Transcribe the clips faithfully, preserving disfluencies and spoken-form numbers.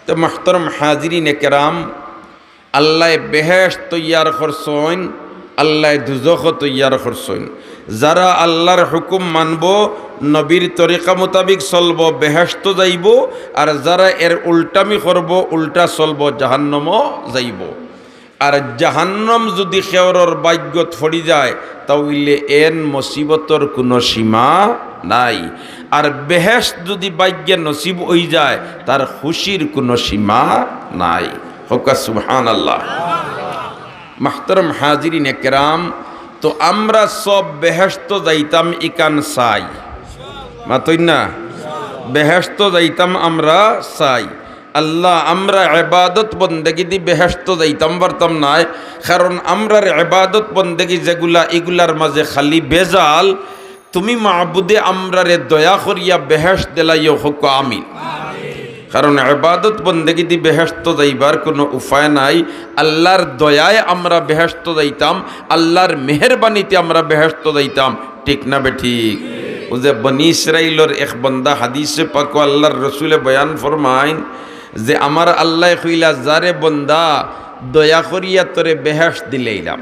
তো মুহতারাম হাজিরিনে কেরাম, আল্লায় বেহেশত তৈয়ার করছইন, আল্লায় দুজখ তৈয়ার করছইন। যারা আল্লার হুকুম মানবো, নবীর তরিকা মোতাবিক চলবো, বেহেশত যাইবো, আর যারা এর উল্টামি করবো, উল্টা চলবো, জাহান্নামো যাইবো। আর জাহান্নাম যুদি কেউরর ভাগ্যত পড়ি যায়, তা অইলে এন মুসিবতর কুনু সীমা নাই। আর বেহেশত যুদি ভাগ্যে নসিব অই যায়, তার খুশির কুনু সীমা নাই। কউক্কা সুবহানাল্লাহ। মুহতারাম হাজিরিনে কেরাম, তো আমরা সব বেহেশত যাইতাম ইখান চাই, মাতইন না? বেহেশত যাইতাম আমরা চাই। আল্লাহ, আমরা ইবাদত বন্দেগি দি বেহেশত যাইতাম পারতাম নায়, কারণ আমরার ইবাদত বন্দেগি যেগুলা, ইগুলার মাঝে খালি বেজাল। তুমি মাবুদে আমরারে দয়া করিয়া বেহেশত দিলাইও, কউক্কা আমিন। কারণ ইবাদত বন্দেগি দি বেহেশত যাইবার কুনু উপায় নাই। আল্লার দয়ায় আমরা বেহেশত যাইতাম, আল্লার মেহেরবানিতে আমরা বেহেশত যাইতাম, ঠিক না বেঠিক? অউ যে বনি ইসরাইলর এক বন্দা, হাদিসে পাকো আল্লার রসুলে বয়ান ফরমাইন যে, আমার আল্লায় কইলা, যারে বন্দা, দয়া করিয়া তোরে বেহেশত দিলাইলাম,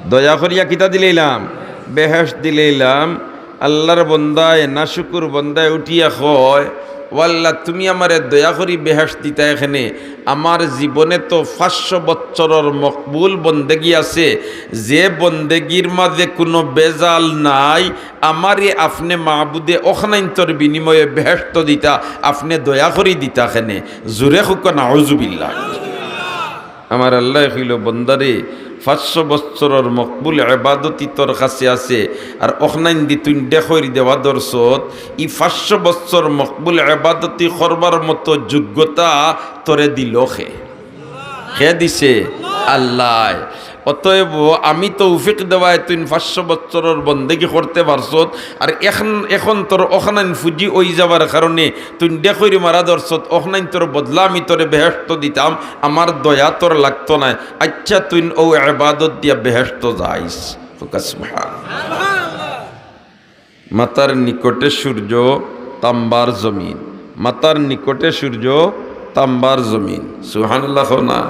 দয়া করিয়া কিতা দিলাইলাম? বেহেশত দিলাইলাম। আল্লার বন্দায়, নাশুকুর বন্দায় উঠিয়া কয়, "ও আল্লাহ, তুমি আমারে দয়া করি বেহেশত দিতায় কেনে? আমার জীবনে তো পাঁচশো বছরর মকবুল বন্দেগি আছে, যে বন্দেগির মাঝে কুনু বেজাল নাই, আমারে আপনে মাবুদে অখনাইন্তর বিনিময়ে বেহেশত দিতা, আপনে দয়া করি দিতা কেনে?" জুরে কউক্কা নাউজুবিল্লাহ। আমার আল্লায় কইলো, "বন্দারে, পাঁচশো বছরর মকবুল ইবাদতি তোর কাছে আছে, আর অখনাইন দি তুইন ডেকইর দেওয়া ধরছত, ই পাঁচশো বছর মকবুল ইবাদতি করবার মতো যোগ্যতা তোরে দিলো কে? কে দিছে? আল্লায়। অতএব আমি তৌফিক দেওয়ায় তুইন পাঁচশো বছরর বন্দেগি করতে পারছত, আর এখন, এখন তোর অখনাইন ফুজি অই যাবার কারণে তুইন ডেকইর মারা ধরছত, অখনাইন্তর বদলা আমি তোরে বেহেশত দিতাম, আমার দয়া তোর লাগতো নায়। আইচ্ছা, তুইন অউ ইবাদত দিয়া বেহেশত যাইস।" কউক্কা সুবহান। মাথার নিকটে সূর্য, তাম্বার জমিন। মাথার নিকটে সূর্য, তাম্বার জমিন। সুবহানাল্লাহ কও না?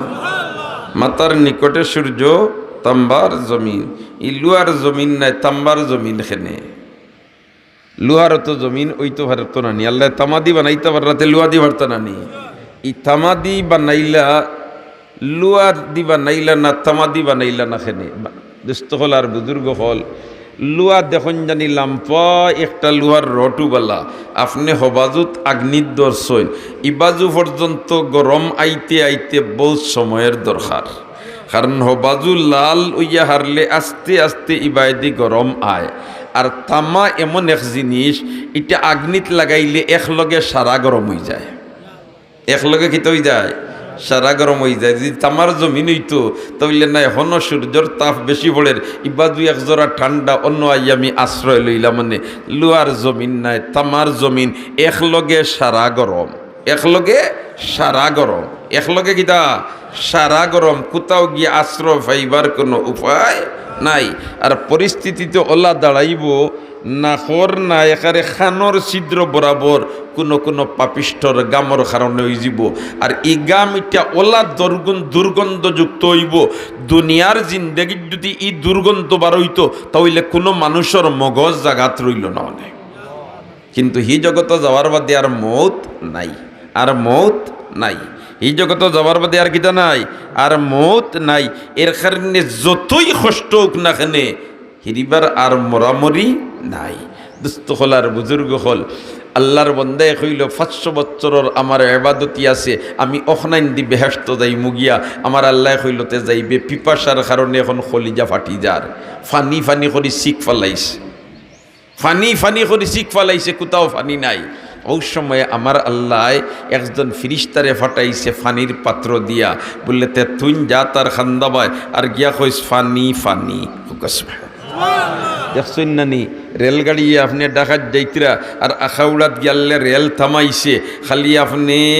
মাথার নিকটে সূর্য, তাম্বার জমিন। ই লুয়ার জমিন নায়, তাম্বার জমিন কেনে? লুয়ারও তো জমিন অইতো পারতো না নি? আল্লায় তামাদি বানাইতা পাররা তে লুয়া দি পারতা না নি? ই তামাদি বানাইলা, লুয়া দি বানাইলা না, তামাদি বানাইলা না কেনে? বা-, দোস্ত অকল আর বুজুর্গ অকল, লুয়া দেখইন জানি লাম্বা একটা লুয়ার রড উবালা, আপনে হবাজুত আগ্নিত ধরছইন, ইবাজু পর্যন্ত গরম আইতে আইতে বউত সময়র দরকার। কারণ হবাজু লাল অইয়া হারলে আস্তে আস্তে ইবায়দি গরম আয়। আর তামা এমন এক জিনিস, ইটা আগ্নিত লাগাইলে একলগে সারা গরম অই যায়। একলগে কিতা অই যায়? সারা গরম অই যায়। যুদি তামার জমিন অইতো, তা অইলে নায় হনো সূর্যর তাপ বেশি পড়ের, ইবাজু এক জরা ঠান্ডা, অনো আইয়া আমি আশ্রয় লইলাম। মানে লুয়ার জমিন নায়, তামার জমিন, একলগে সারা গরম। একলগে সারা গরম, একলগে কিতা? সারা গরম। কুতাও গিয়া আশ্রয় পাইবার কুনু উপায় নাই। আর পরিস্থিতি তো অলা দাঁড়াইবো, নাকর না একারে কানর ছিদ্র বরাবর কুনু কুনু পাপিষ্ঠর গামর কারণে অইযিবো। আর ই গাম ইটা অলা দুর্গন-, দুর্গন্ধযুক্ত অইবো, দুনিয়ার জিন্দেগিত যুদি ই দুর্গন্ধ বারইতো, তা অইলে কুনু মানুষর মগজ জাগাত রইলো না অনে। কিন্তু হি জগতো যাওয়ার বাদে আর মউত নাই, আর মউত নাই। হি জগতো যাওয়ার বাদে আর কিতা নাই? আর মউত নাই। এর কারণে যতই কষ্ট অউক না কেনে, হিরিবার আর মরামরি নাই। দোস্ত অকল আর বুজুর্গ অকল, আল্লার বন্দায় কইলো, "পাঁচশো বছরর আমার ইবাদতি আছে, আমি অখনাইন দি বেহেশতো যাইমু গিয়া।" আমার আল্লায় কইলো, "তে যাইবে, পিপাসার কারণে এখন কলিজা ফাটি যার, ফানি ফানি করি ছিক ফালাইছে।" ফানি ফানি করি ছিক ফালাইছে, কুতাও ফানি নাই। অউ সময় আমার আল্লায় একজন ফিরিস্তারে ফাটাইছে ফানির পাত্র দিয়া, বুলে, "তে তুইন যা তার কান্দাবায়, আর গিয়া কইস, 'ফানি, ফানি।'" দেখছইন না নি? রেলগাড়ি আপনে ঢাকাত যাইতরা, আর আখাউড়াত গিয়ালে রেল থামাইছে, খালি আপনে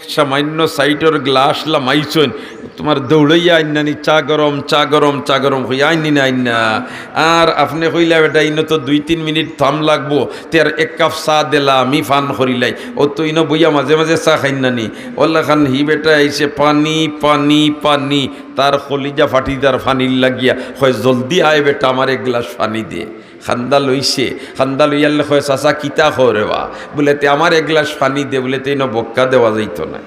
সামান্য সাইডর গ্লাস লামাইছইন, তুমার দৌড়াইয়া আইন্নানি, "চা গরম, চা গরম, চা গরম" কইয়া আইন্নি না আইন্না। আর আপনে কইলা, "বেটা, ইনো তো দুই তিন মিনিট থাম লাগবো, তে আর এক কাপ চা দেলা, আমি পান করিলাই।" ও তো ইনো বইয়া মাঝে মাঝে চা খাইন্নানি। অলাখান হি বেটা আইছে, "পানি, পানি, পানি।" তার কলিজা ফাটি যার পানির লাগিয়া, কয়, "জলদি আয় বেটা, আমার এক গ্লাস পানি দে।" কান্দা লইছে, কান্দা লইয়ালে কয়, "চাচা, কিতা কও রে বা?" বুলে, "তে আমার এক গ্লাস পানি দে।" বুলে, "তে ইনো বক্কা দেওয়া যাইতো নায়।"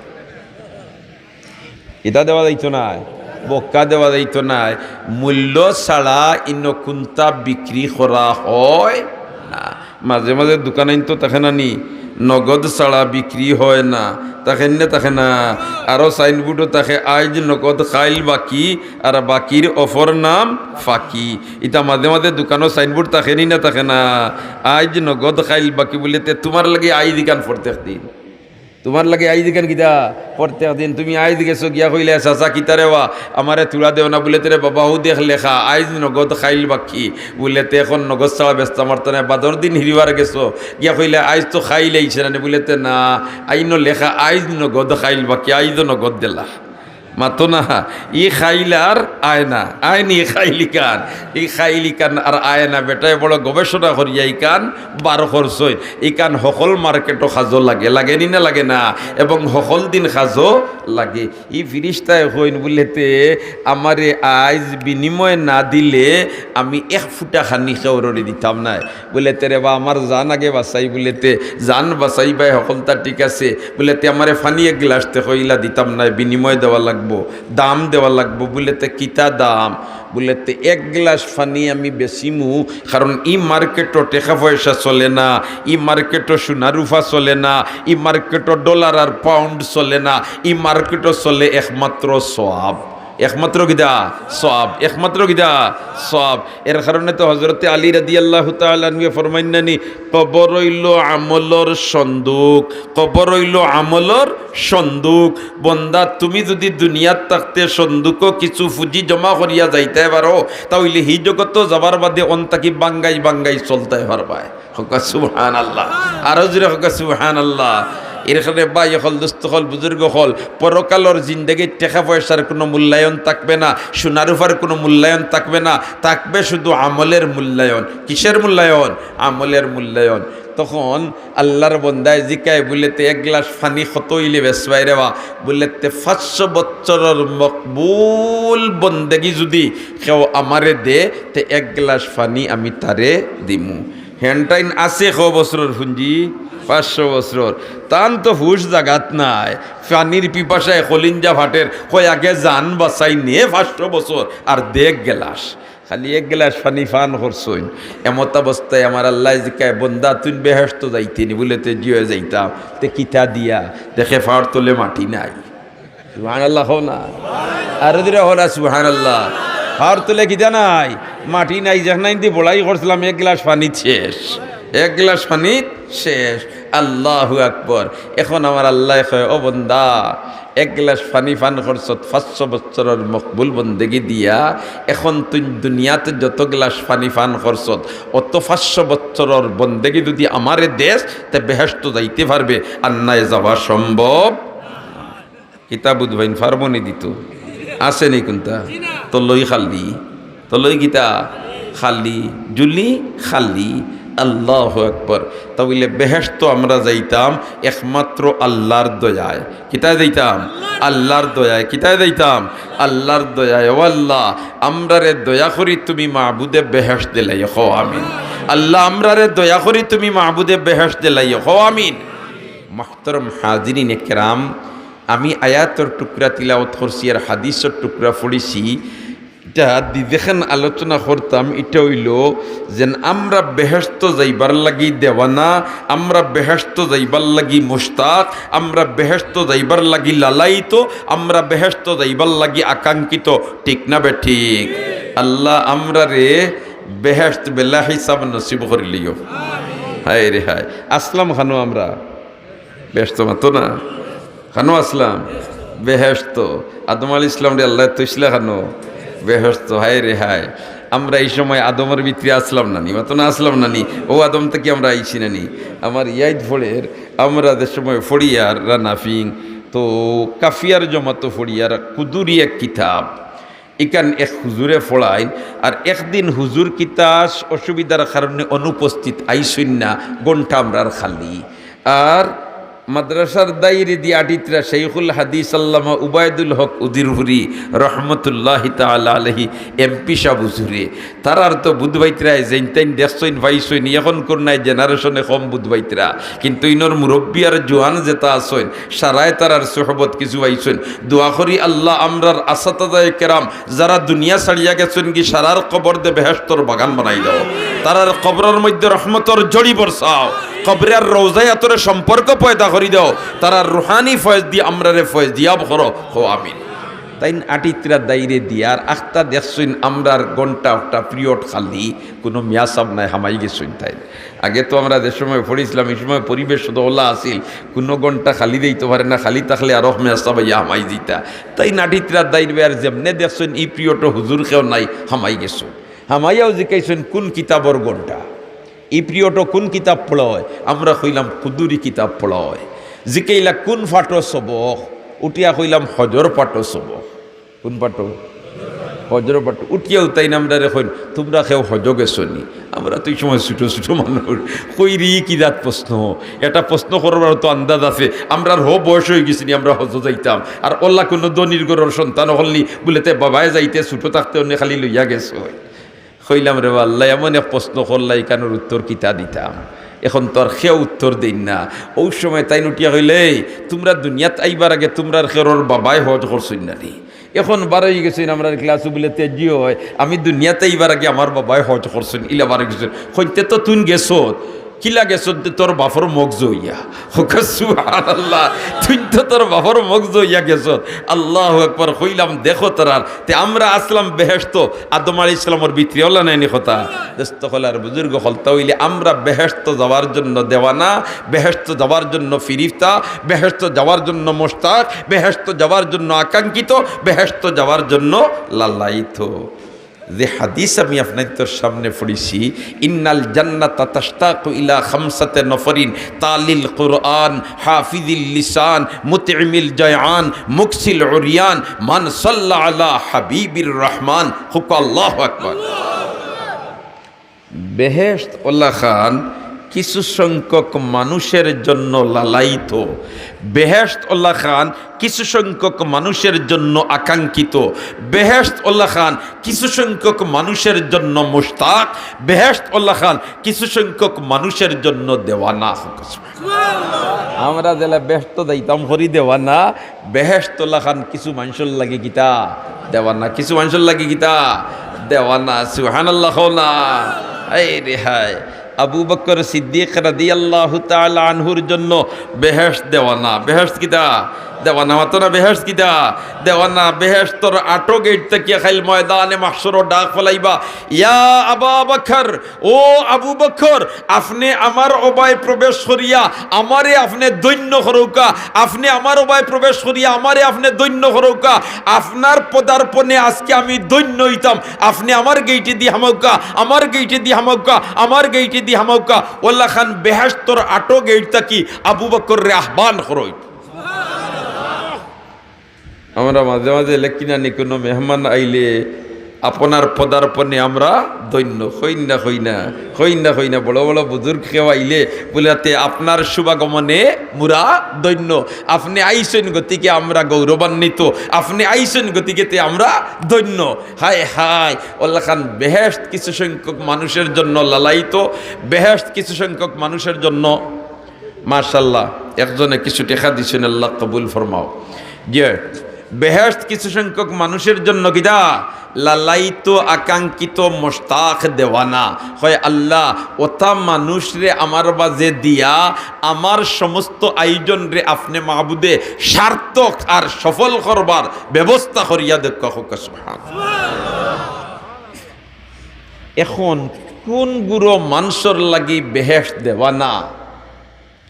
ইতা দেওয়া যাইতো নায়, বক্কা দেওয়া যাইতো নায়। মূল্য ছাড়া ইনো কুন্তা বিক্রি করা হয় না। মাঝে মাঝে দোকানাইন তো থাকে না নি, "নগদ ছাড়া বিক্রি হয় না", থাকে নি না থাকে না? আরো সাইনবোর্ডও থাকে, "আইজ নগদ, কাইল বাকি, আর বাকির অপর নাম ফাঁকি।" ইতা মাঝে মাঝে দোকানো সাইনবোর্ড থাকে নি না থাকে না? "আইজ নগদ, কাইল বাকি" বুলে, তে তুমার লাগি আইজ ইখান প্রত্যেক দিন। তুমার লাগি আইজ ইখান কিতা? প্রত্যেক দিন। তুমি আইজ গেছো গিয়া কইলে, "চাচা, কিতা রে বা? আমারে থুড়া দেও না।" বুলে, "তে রে বাবা, হউ দেখ লেখা, আইজ নগদ, কাইল বাকি।" বুলে, "তে এখন নগদ ছাড়া বেচতাম পারতায় না।" বাদর দিন হিরিবার গেছো গিয়া কইলে, "আইজ তো কাইল আইছে না নি?" বুলে, "তে না, আইনো লেখা, আইজ নগদ, কাইল বাকি, আইজও নগদ দেলা।" মাতো না, ই কাইল আর আয় না, আয় নি কাইল ইখান, ই কাইল ইখান আর আয় না। বেটায় বড় গবেষণা করিয়া ইখান বার করছইন, ইখান হকল মার্কেটো কাজো লাগে, লাগে নি না লাগে না? এবং হকল দিন কাজো লাগে। ই ফিরিস্তায় কইন বুলে, "তে আমারে আইজ বিনিময় না দিলে আমি এক ফুটা খানি কেউররে দিতাম নায়।" বুলে, "তে রে বা, আমার জান আগে বাঁচাই।" বুলে, "তে জান বাঁচাইবায়, হকলতা ঠিক আছে।" বুলে, "তে আমারে পানি এক গ্লাস তে কইলা দিতাম নায়, বিনিময় দেওয়া লাগবো, দাম দেওয়া লাগবো।" বুলে, "তে কিতা দাম?" বুলে, "তে এক গ্লাস পানি আমি বেচিমু, কারণ ই মার্কেটো টেকা পয়সা চলে না, ই মার্কেটো সোনা রুফা চলে না, ই মার্কেটো ডলার আর পাউন্ড চলে না, ই মার্কেটো চলে একমাত্র সওয়াব।" একমাত্র কিতা? সওয়াব। একমাত্র কিতা? সওয়াব। এর কারণে তো হযরতে আলী রাদিয়াল্লাহু তাআলা আনহু ফরমাইন না নি, "কবর অইলো আমলর সন্দুক, কবর অইলো আমলর সন্দুক।" বন্দা, তুমি যুদি দুনিয়াত থাকতে সন্দুকো কিছু পুঁজি জমা করিয়া যাইতায় পারো, তা অইলে হি জগতো যাবার বাদে অন থাকি বাঙ্গাই বাঙ্গাই চলতায় পারবায়। কউক্কা সুবহানাল্লাহ। আরো জোরে কউক্কা সুবহানাল্লাহ। এর কারণে ভাই অকল, দোস্ত অকল, বুজুর্গ অকল, পরকালর জিন্দেগিত টেকা পয়সার কুনু মূল্যায়ন থাকবে না, সোনা রুফার কুনু মূল্যায়ন থাকবে না, থাকবে শুধু আমলের মূল্যায়ন। কিসের মূল্যায়ন? আমলের মূল্যায়ন। তখন আল্লার বন্দায় জিকায় বুলে, "তে এক গ্লাস পানি কত অইলে বেচবায় রে বা?" বুলে, "তে পাঁচশো বছরর মকবুল বন্দেগি যুদি কেউ আমারে দে, তে এক গ্লাস পানি আমি তারে দিমু।" হেনটাইন আছে ক বছরর পুঞ্জি? পাঁচশো বছরর। তান তো হুশ জাগাত নাই, পানির পিপাসায় কলিঞ্জা ফাটের, কয়, "আগে জান বাঁচাই নে পাঁচশো বছর, আর দে এক গ্লাস।" খালি এক গ্লাস পানি পান করছইন। এমতাবস্থায় আমার আল্লায় জিকায়, "বন্দা, তুইন বেহেশতো যাইতে নি?" বুলে, "তে জি অয় যাইতাম।" "তে কিতা দিয়া?" দেখে পাওর তলে মাটি নাই। সুবহানাল্লাহ কও না। আরো জোরে কও না সুবহানাল্লাহ। পাওর তলে কিতা নাই? মাটি নাই। যেখানাইন্দি বড়াই করছিলাম এক গ্লাস পানিত শেষ, এক গ্লাস পানিত শেষ। আল্লাহু আকবার। এখন আমার আল্লায় কয়, "ও বন্দা, এক গ্লাস পানি পান করছত পাঁচশো বছরর মকবুল বন্দেগি দিয়া, এখন তুইন দুনিয়াত যত গ্লাস পানি পান করছত, অত পাঁচশো বছরর বন্দেগি যুদি আমারে দেস, তে বেহেশতো যাইতে পারবে, আর নায় যাওয়া সম্ভব।" কিতা বুঝবাইন, পারবো নি দিতো? আছে নি কুন্তা? তলই খালি, তলই কিতা? খালি, জুলি খালি। আল্লাহু আকবার। তা অইলে বেহেশতো আমরা যাইতাম একমাত্র আল্লার দয়ায়। কিতায় যাইতাম? আল্লার দয়ায়। কিতায় যাইতাম? আল্লার দয়ায়। ও আল্লাহ, আমরারে দয়া করি তুমি মাবুদে বেহেশত দিলাইও, কও আমিন। আল্লাহ, আমরারে দয়া করি তুমি মাবুদে বেহেশত দিলাইও, কও আমিন। মুহতারাম হাজিরিনে কেরাম, আমি আয়াতর টুকরা তিলাওয়াত করছি আর হাদিসর টুকরা পড়ছি। ইটা দি যেখান আলোচনা করতাম, ইটা অইলো যেন আমরা বেহেশতো যাইবার লাগি দেওয়ানা, আমরা বেহেশতো যাইবার লাগি মুশতাক, আমরা বেহেশতো যাইবার লাগি লালায়িত, আমরা বেহেশতো যাইবার লাগি আকাঙ্ক্ষিত। ঠিক না বেঠিক? আল্লাহ, আমরারে বেহেশত বেলা হিসাব নসিব করিলিও। হায় রে হায়, আছলাম কানো আমরা? বেহেশতো মাতো না। কানো আছলাম? বেহেশতো। আদম আলাইহিস সালামরে আল্লায় থইছলা কানো? বেহেশতো। হায় রে হায়। আমরা ই সময় আদমর ভিতরে আছলাম না নি? মাতো না, আছলাম না নি? অউ আদম থাকি আমরা আইছি না নি? আমার ইয়াদ পড়ের, আমরা যে সময় পড়িয়ার রানা ফিং, তো কাফিয়ার জমাতো পড়িয়ার কুদুরি এক কিতাব, ইখান এক হুজুরে পড়াইন। আর একদিন হুজুর কিতা অসুবিধার কারণে অনুপস্থিত আইছইন না, ঘন্টা আমরার খালি। আর মাদ্রাসার দাইরে দি আটিত্রা শাইখুল হাদিস আল্লামা উবায়দুল হক উদিরপুরি রহমতুল্লাহি তাআলা আলাইহি এমপি সাব হুজুরে। তারার তো বুধবাইত্রায় যেইন তাইন দেখছইন পাইছইন, এখন কোন নাই জেনারেশনে কম বুধবাইত্রা, কিন্তু ইনর মুরব্বি আর জোয়ান যেতা আছইন, সারায় তারার সোহবত কিছু পাইছইন। দোয়া করি আল্লাহ আমরার আসাতাদায়ে কেরাম যারা দুনিয়া ছাড়িয়া গেছইন গি, সারার কবর দে বেহেশতর বাগান বানাই দাও, তারার কবরর মধ্যে রহমতর জড়ি বরসাও, কবরর রওজায় আতরে সম্পর্ক পয়দা করি দাও, তারার রুহানি ফয়েজ দি আমরারে ফয়েজ দিয়াব করো, কও আমিন। তাইন আটিত্রা দাইরে দিয়ার আখতা দেখছইন আমরার ঘন্টা একটা পিরিয়ড খালি, কুনু মিয়া সাব নাই, হামাই গেছইন তাইন। আগে তো আমরা যে সময় পড়ছিলাম, ই সময় পরিবেশ তো অলা আছিল, কুনু ঘন্টা খালি দেইতো পারে না, খালি থাকলে আরক মিয়া সাব আইয়া হামাই দিতা। তাইন আটিত্রা দাইর বেয়ার যেমনে দেখছইন ই পিরিয়ডো হুজুর কেউ নাই, হামাই গেছইন। হামাইয়াও জিকাইছইন, "কুন কিতাবর ঘন্টা? ই পিরিয়ডো কুন কিতাব পড়য়?" আমরা কইলাম, "কুদুরি কিতাব পড়য়।" জিকাইলা, "কুন পাঠো সবক?" উঠিয়া কইলাম, "হজর পাঠো সবক।" কুন পাঠো? হজর পাঠো। উঠিয়া উতাইন আমরারে কইন, "তুমরা কেউ হজো গেছো নি?" আমরা তো ই সময় ছুটো ছুটো মানুষ, কই রে, ই কি জাত প্রশ্ন? এটা প্রশ্ন করবার তো আন্দাজ আছে, আমরার হো বয়স অইগেছে নি, আমরা হজো যাইতাম? আর অলা কুনু ধনির ঘরর সন্তান অকল নি, বুলে তে বাবায় যাইতে ছুটো থাকতে অনে খালি লইয়া গেছো। কইলাম, "রে বা আল্লাহ, এমন এক প্রশ্ন করলা, ইখানর উত্তর কিতা দিতাম?" এখন তো আর কেউ উত্তর দেইন না। অউ সময় তাইন উঠিয়া কইলে, "এই, তুমরা দুনিয়াত আইবার আগে তুমরার কেউরর বাবায় হজ করছইন না নি? এখন বারই গেছইন আমরার ক্লাসো বুলে তে জি অয়, আমি দুনিয়াত আইবার আগে আমার বাবায় হজ করছইন, ইলা বারই গেছইন।" কইন, "তে তো তুইন গেছত, কিলা গেছত তে তোর বাপর মগজ অইয়া?" কউক্কা সুবহানাল্লাহ, "তুইন তো তোর বাপর মগজ অইয়া গেছত।" আল্লাহু আকবার। কইলাম, "দেখো তারার, তে আমরা আছলাম বেহেশতো, আদম আলাইহিস সালামর ভিতরে অলা নায় নি কথা?" দোস্ত অকল আর বুজুর্গ অকল, তা অইলে আমরা বেহেশতো যাওয়ার জন্য দেওয়ানা, বেহেশতো যাওয়ার জন্য ফিরিফতা, বেহেশতো যাওয়ার জন্য মুশতাক, বেহেশতো যাওয়ার জন্য আকাঙ্ক্ষিত, বেহেশতো যাওয়ার জন্য লালায়িত। যে হাদিস আমি আপনাইন্তর সামনে পড়ছি, "ইন্নাল জান্নাতা তাশতাকু ইলা খামসাতে নফরিন, তালিল কুরআন, হাফিজিল লিসান, মুতইমিল জায়আন, মুকসিল উরিয়ান, মান সাল্লা আলা হাবিবির রহমান।" কউক্কা আল্লাহু আকবার। বেহেশত অলাখান কিছু সংখ্যক মানুষের জন্য লালায়িত, বেহেশত অলাখান কিছু সংখ্যক মানুষের জন্য আকাঙ্ক্ষিত, বেহেশত অলাখান কিছু সংখ্যক মানুষের জন্য মুশতাক, বেহেশত অলাখান কিছু সংখ্যক মানুষের জন্য দেওয়ানা। আমরা যেলা বেহেশতো যাইতাম করি দেওয়ানা, বেহেশত অলাখান কিছু মানষর লাগি কিতা? দেওয়ানা। কিছু মানষর লাগি কিতা? দেওয়ানা। সুবহানাল্লাহ কও না। এই রে হায়, আবু বকর সিদ্দিক রাদিয়াল্লাহু তাআলা আনহুর জন্য বেহেশত দেওয়ানা। বেহেশত কিতা? দেওয়ানা। মাতো না, বেহেশত কিতা? দেওয়ানা। বেহেশতর আটো গেইট থাকিয়া কাইল ময়দানে মাহশরো ডাক ফালাইবা, "ইয়া আবা বকর, ও আবু বকর, আপনে আমার ওবায় প্রবেশ করিয়া আমারে আপনে ধন্য করউক্কা, আপনে আমার ওবায় প্রবেশ করিয়া আমারে আপনে ধন্য করউক্কা, আপনার পদার্পণে আজকে আমি ধন্য অইতাম, আপনে আমার গেইটেদি হামাউক্কা, আমার গেইটেদি হামাউক্কা, আমার গেইটেদি হামাউক্কা।" অলাখান বেহেশতর আটো গেইট থাকি আবু বকররে আহ্বান করইন। আমরা মাঝে মাঝে লেখি না নি, কুনু মেহমান আইলে আপনার পদার্পণে আমরা ধন্য। কইন না, কই না, কইন না, কই না। বড় বড় বুজুর্গ কেউ আইলে বুলে, "তে আপনার শুভাগমনে মুরা ধন্য। আপনে আইছইন গতিকে আমরা গৌরবান্বিত, আপনে আইছইন গতিকে তে আমরা ধন্য।" হায় হায়, অলাখান বেহেশত কিছু সংখ্যক মানুষের জন্য লালায়িত, বেহেশত কিছু সংখ্যক মানুষের জন্য মাশাআল্লাহ, একজনে কিছু টেকা দিছইন, আল্লাহ কবুল ফরমাও। যে বেহেশত কিছু সংখ্যক মানুষের জন্য কিতা? লালায়িত, আকাঙ্ক্ষিত, মুশতাক, দেওয়ানা। কয়, "আল্লাহ, অতা মানুষরে আমার বাজে দিয়া আমার সমস্ত আয়োজনরে আপনে মাবুদে সার্থক আর সফল করবার ব্যবস্থা করিয়া দেউক্কা।" কউক্কা সুবহানাল্লাহ। এখন কুন গুরু মানষর লাগি বেহেশত দেওয়ানা?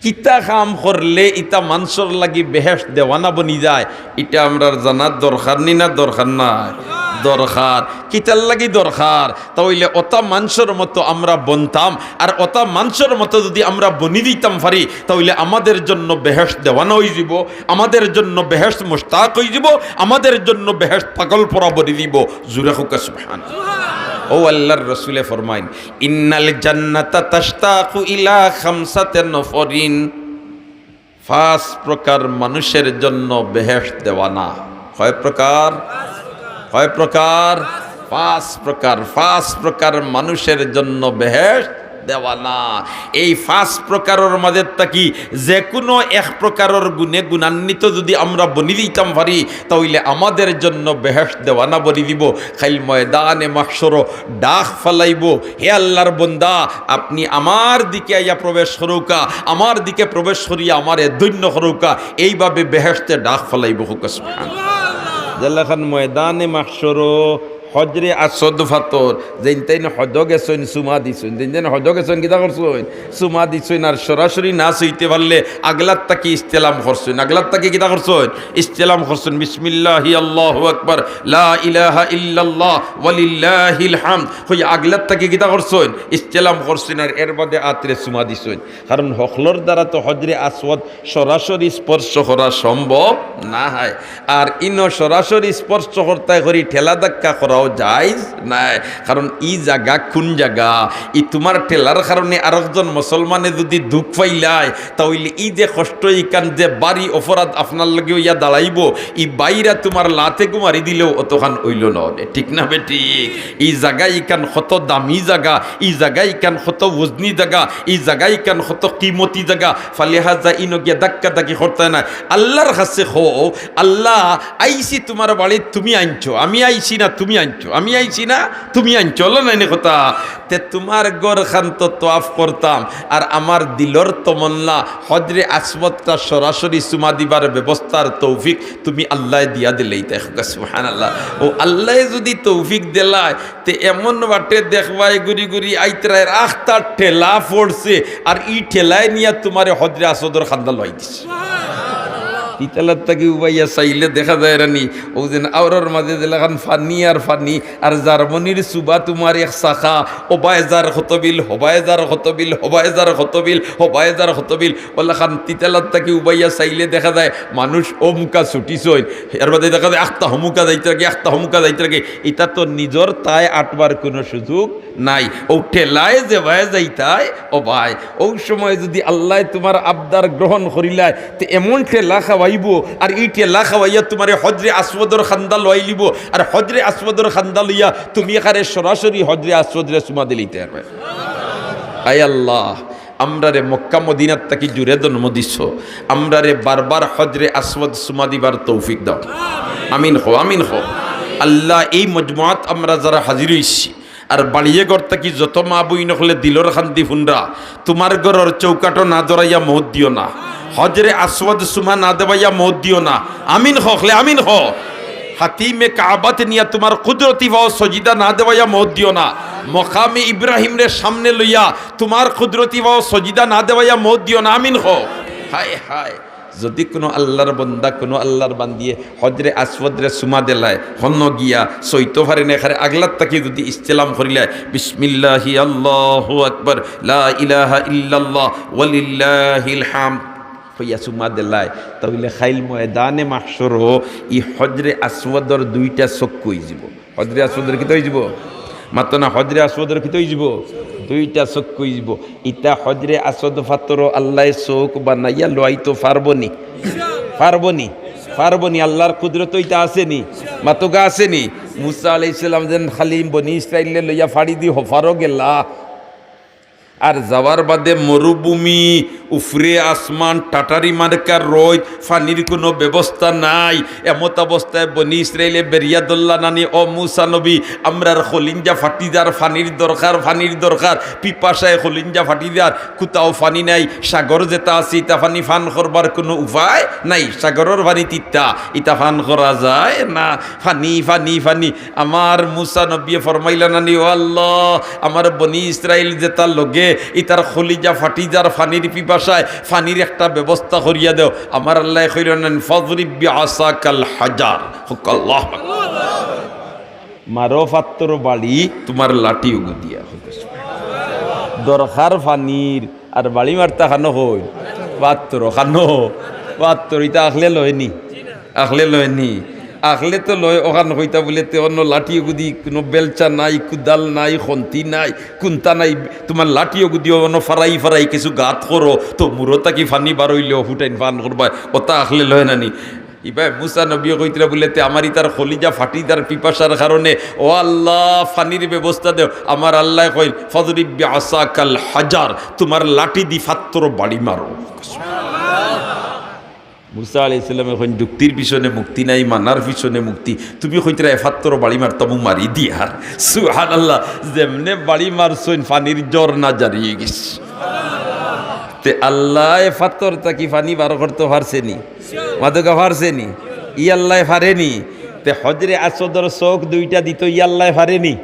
কিতা কাম করলে ইতা মানষর লাগি বেহেশত দেওয়ানা বনি যায়, ইটা আমরার জানার দরকার নি না দরকার নাই? দরকার। কিতার লাগি দরকার? তা অইলে অতা মানষর মতো আমরা বনতাম, আর অতা মানষর মতো যুদি আমরা বনি দিতাম পারি, তা অইলে আমাদের জন্য বেহেশত দেওয়ানা অইযিবো, আমাদের জন্য বেহেশত মুশতাক অইযিবো, আমাদের জন্য বেহেশত পাগল পরা বনি দিবো। জুরে কউক্কা সুবহান। ও আল্লার রসুলে ফরমাইন, "ইন্নাল জান্নাতা তাশতাকু ইলা খামসাতে নফরিন।" পাঁচ প্রকার মানুষের জন্য বেহেশত দেওয়ানা। কয় প্রকার? কয় প্রকার? পাঁচ প্রকার। পাঁচ প্রকার মানুষের জন্য বেহেশত দেওয়ানা। এই পাঁচ প্রকারর মাঝে থাকি যে কোনো এক প্রকারর গুণে গুণান্বিত যুদি আমরা বনি দিতাম পারি, তা অইলে আমাদের জন্য বেহেশত দেওয়ানা বনি দিবো। কাইল ময়দানে মাহশরো ডাক ফালাইবো, "হে আল্লার বন্দা, আপনি আমার দিকে আইয়া প্রবেশ করউক্কা, আমার দিকে প্রবেশ করিয়া আমারে ধন্য করউক্কা।" এইভাবে বেহেশতে ডাক ফালাইবো। কউক্কা সুবহান। যেলাখান ময়দানে মাহশরো হজরে আসওয়াদ পাথর, যেইন তাইন হজো গেছইন চুমা দিছইন, যেইন তাইন হজো গেছইন কিতা করছইন? চুমা দিছইন। আর সরাসরি না ছুইতে পারলে আগলার থাকি ইস্তেলাম করছইন, আগলার থাকি কিতা করছইন? ইস্তেলাম করছইন। বিসমিল্লাহি আল্লাহু আকবার, লা ইলাহা ইল্লাল্লাহ ওয়ালিল্লাহিল হামদ। কই আগলার থাকি কিতা করছইন? ইস্তেলাম করছইন। আর এর বাদে আতরে চুমা দিছইন। কারণ হকলর দ্বারা তো হজরে আসওয়াদ সরাসরি স্পর্শ করা সম্ভব নায়। আর ইনো সরাসরি স্পর্শ করতায় করি ঠেলা ধাক্কা করাও জায়েজ নায়। কারণ ই জাগা কুন জাগা? ই তুমার ঠেলার কারণে আরকজন মুসলমানে যুদি দুখ পাইলায়, তা অইলে ই যে কষ্ট, ইখান যে ভারি অপরাধ আপনার লগে অইয়া দাঁড়াইবো, ই বাইরা তুমার লাতে গু মারি দিলেও অতখান অইলো না অনে, ঠিক না বেঠিক? ই জাগা ইখান কত দামি জাগা, ই জাগা ইখান কত ওজনি জাগা, ই জাগা ইখান কত কিমতি জাগা, ফালিহাজা ইনো গিয়া ধাক্কা ধাক্কি করতায় নায়। আল্লার কাছে কও, "আল্লা, আইছি তুমার বাড়িত, তুমি আনছো, আমি আইছি না, তুমি আনছো, আমি আইছি না, তুমি আনছো।" অলা নায়নি কথা? তে তুমার ঘরখান তো তওয়াফ করতাম, আর আমার দিলর তমন্না হজরে আসওয়াদটা সরাসরি চুমা দিবার ব্যবস্থার তৌফিক তুমি আল্লায় দিয়া দিলাইতায়। কউক্কা সুবহানাল্লাহ। ও আল্লায় যুদি তৌফিক দিলায়, তে এমন বাটে দেখবায় ঘুরি ঘুরি আইতরায়, আখতা ঠেলা পড়ছে, আর ই ঠেলায় নিয়া তুমারে হজরে আসওয়াদর কান্দা লওয়াই দিছে। ইতালার থাকি উবাইয়া চাইলে দেখা যায় রানি, অউ যেন আওরর মাঝে যেলাখান পানি আর পানি, আর জার্মানির সুবা তুমার এক শাখা, ওবায় যার কত বিল, হবায় যার কত বিল, হবায় যার কত বিল, হবায় যার কত বিল। অলাখান তিতালার থাকি উবাইয়া চাইলে দেখা যায় মানুষ অমুকা ছুটিছইন, এর বাদে দেখা যায় আখতা হমুকা যাইতে লাগে, আখতা হমুকা যাইতে লাগে। ইতা তো নিজর তায় আটবার কুনু সুযোগ নাই। অউ ঠেলায় যেবায় যাইতায়, ও ভাই, অউ সময় যুদি আল্লায় তুমার আবদার গ্রহণ করিলায়, তে এমন ঠেলা খাওয়াইবো, আর ই ঠেলা খাওয়াইয়া তুমারে হজরে আসওয়াদর কান্দা লওয়াইলিবো, আর হজরে আসওয়াদর কান্দা লইয়া তুমি এখানে সরাসরি হজরে আসওয়াদরে চুমা দিলাইতায় পারবায়। আয় আল্লাহ, আমরারে মক্কা মদিনার থাকি জুরে জন্ম দিছো, আমরারে বারবার হজরে আসওয়াদ চুমা দিবার তৌফিক দাও। আমিন কও, আমিন কও। আল্লাহ, এই মজমুয়াত আমরা যারা হাজির অইছি, আর বাড়িয়ে ঘর থাকি যত মা বইন অকলে দিলর কান্দি ফুনরা, তুমার ঘরর চৌকাঠো না ধরাইয়া মউত দিও না, হজরে আসওয়াদ চুমা না দেওয়াইয়া মউত দিও না। আমিন কও, অকলে আমিন কও। হাতিমে কাবাত নিয়া তুমার কুদরতি পাও সজিদা না দেওয়াইয়া মউত দিও না। মকামে ইব্রাহিমরে সামনে লইয়া তুমার কুদরতি পাও সজিদা না দেওয়াইয়া মউত দিও না। আমিন কও। হায় হায়। যুদি কুনু আল্লার বন্দা, কুনু আল্লার বান্দিয়ে হজরে আসওয়াদরে চুমা দিলায়, হনো গিয়া সইতো পারে না, এখানে আগলার থাকি যুদি ইস্তেলাম করিলায়, বিসমিল্লাহি আল্লাহু আকবার, লা ইলাহা ইল্লাল্লাহ, ওয়ালিল্লাহিল হামদ, কইয়া চুমা দিলায়, তা অইলে কাইল ময়দানে মাহশরো ই হজরে আসওয়াদর দুইটা চক্ষু অইযিবো। হজরে আসওয়াদর কিতা অইযিবো? মাতো না, হজরে আসওয়াদর কিতা অইযিবো? দুইটা চক্ষু অইযিবো। ইতা হজরে আসওয়াদ পাথরো আল্লায় চউখ বানাইয়া লওয়াইতো পারবো নি? পারবো নি? পারবো নি? আল্লার কুদরতো ইতা আছে নি? মাতোগা আছে নি? মুসা আলাইহিস সালাম যেন খালি বনি ইসরাইলরে লইয়া ফাড়ি দি হফারো গেলা। আর যাওয়ার বাদে মরুভূমি, উফরে আসমান, টাটারি মার্কার রইদ, ফানির কুনু ব্যবস্থা নাই। এমত অবস্থায় বনি ইসরাইলে বেরিয়া ধরলা নানি, "ও মুসা নবী, আমরার কলিঞ্জা ফাটি যার, ফানির দরকার, ফানির দরকার, পিপাসায় কলিঞ্জা ফাটি যার, কুতাও ফানি নাই, সাগর যেতা আছে ইতা ফানি ফান করবার কুনু উপায় নাই, সাগরর ফানি তিতা, ইতা ফান করা যায় না, ফানি, ফানি, ফানি।" আমার মুসা নবিয়ে ফরমাইলা নানি, "ও আল্লাহ, আমার বনি ইসরাইল যেতা লগে, ইতার কলিজা ফাটি যার ফানির পিপাসায়, ফানির একটা ব্যবস্থা করিয়া দেও।" আমার আল্লায় কইলা নানি, "ফাদরিব বিআসাকাল হাজার।" কউক্কা আল্লাহু আকবার। মারো ফাত্তর বাড়ি তুমার লাঠি ওগু দিয়া। দরকার ফানির, আর বাড়ি মারতা খানো কই? ফাত্তর খানো, ফাত্তর। ইতা আখলে লয়নি, আখলে লয়নি, আখলে তো লয়। অখান কইতা বুলে তে অন্য লাঠি ওগু দি, কুনু বেলচা নাই, কুদাল নাই, খন্তি নাই, কুন্তা নাই, তুমার লাঠি ওগু দি অন্য ফারাই ফারাই কিছু গাত করো, তো মুরো থাকি ফানি বার অইলেও ফুটাইন ফান করবায়, অতা আখলে লয় না নি? ইবায় মুসা নবীয়ে কইতরা বুলে তে আমার ইতার কলিজা ফাটি যার পিপাসার কারণে, ও আল্লাহ, ফানির ব্যবস্থা দেও। আমার আল্লায় কইন, "ফাদরিব বিআসাকাল হাজার", তুমার লাঠি দি ফাত্তর বাড়ি মারো। মুসা আলাইহিস সালামে কইন, "যুক্তির পিছনে মুক্তি নাই, মানার পিছনে মুক্তি। তুমি কইতরায় ফাত্তর বাড়ি মারতাম, মারি দিয়ার।" সুবহানাল্লাহ। যেমনে বাড়ি মারছইন, ফানির ঝর্ণা জারি অইগেছে। তে আল্লায় ফাত্তর থাকি ফানি বার করতো পারছে নি? মাতউক্কা, পারছে নি? ই আল্লায় পারে নি? তে হজরে আসওয়াদর চউখ দুইটা দিতো, ই আল্লায় পারে নি?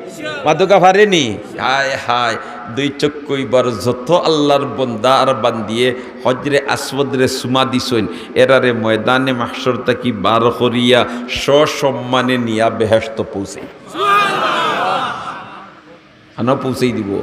মাতউক্কা, পারে নি? হায় হায়, দুই চক্ষু ইবার যত আল্লার বন্দা আর বান্দিয়ে হজরে আসওয়াদরে চুমা দিছইন, এরারে ময়দানে মাহশর থাকি বার করিয়া সসম্মানে নিয়া বেহেশত পৌঁছাই। আনো পৌঁছাই দিবো।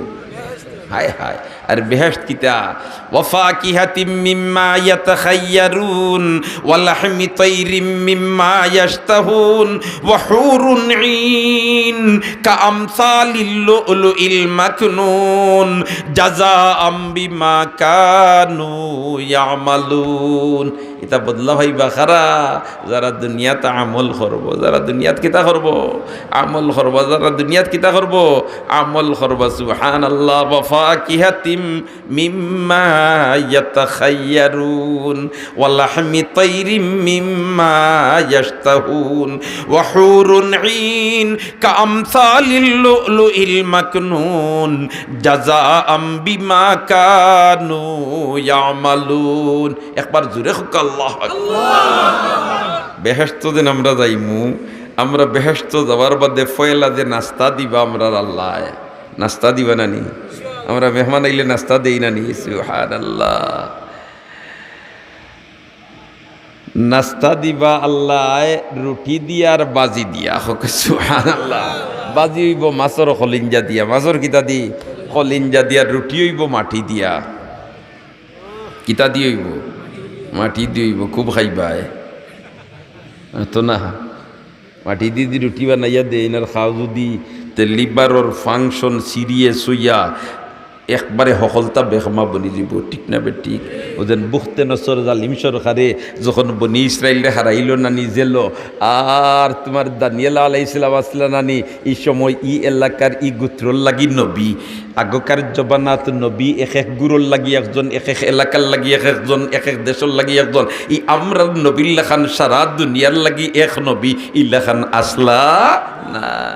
হায় হায়। আর বেহেশত কিতা? "ওয়া ফাকিহাতিম মিম্মা ইয়াতাখায়্যারুন, ওয়া লাহমি তাইরিম মিম্মা ইয়াশতাহুন, ওয়া হুরুন ঈন কা আমসালিল লুলুইল মাকনুন, জাযাআম বিমা কানু ইয়ামালুন।" ইতা বদলা পাইবা কারা? যারা দুনিয়াত আমল করবো, যারা দুনিয়াত কিতা করবো? আমল করবো। যারা দুনিয়াত কিতা করবো? আমল করবো। সুবহানাল্লাহ। "ওয়া ফাকিহাতিম মিম্মা ইয়াতাখায়্যারুন, ওয়া লাহমি তাইরিম মিম্মা ইয়াশতাহুন, ওয়া হুরুন ঈন কা আমসালিল লুলুইল মাকনুন, জাযাআম বিমা কানু ইয়ামালুন।" একবার জোরে কউক্কা, আল্লাহু আকবার। বেহেশত যেন আমরা যাইমু, আমরা বেহেশত যাওয়ার বাদে পয়লা যে নাস্তা দিবা আমরার আল্লায়, নাস্তা দিবা না নি? আমরা মেহমান আইলে নাস্তা দেই না নি? সুবহানাল্লাহ। নাস্তা দিবা আল্লায় রুটি দিয়া আর বাজি দিয়া। কউক্কা সুবহানাল্লাহ। বাজি অইবো মাছর কলিঞ্জা দিয়া, মাছর কিতা দি? কলিঞ্জা দিয়া। রুটি অইবো মাটি দিয়া। কিতা দি অইবো? মাটি দি অইবো। খুব খাইবায়। তো না, মাটি দি দি রুটি বানাইয়া দেইন আর খাও যুদি, তে লিভারর function serious অইয়া একবারে হকলতা বেকমা বনি যিবো, ঠিক না বেঠিক? অউ যেন বুখতে নসর জালিম সরকারে যখন বনি ইসরাইলরে হারাইলো না নি জেলো, আর তুমার দানিয়েল আলাইহিস সালাম আছলা না নি, ই সময় ই এলাকার ই গুত্রর লাগি নবী, আগকার জমানাত নবী এক এক গুরর লাগি একজন, এক এক এলাকার লাগি এক একজন, এক এক দেশর লাগি একজন। ই আমরার নবীর লাখান সারা দুনিয়ার লাগি এক নবী, ই লাখান আছলা না।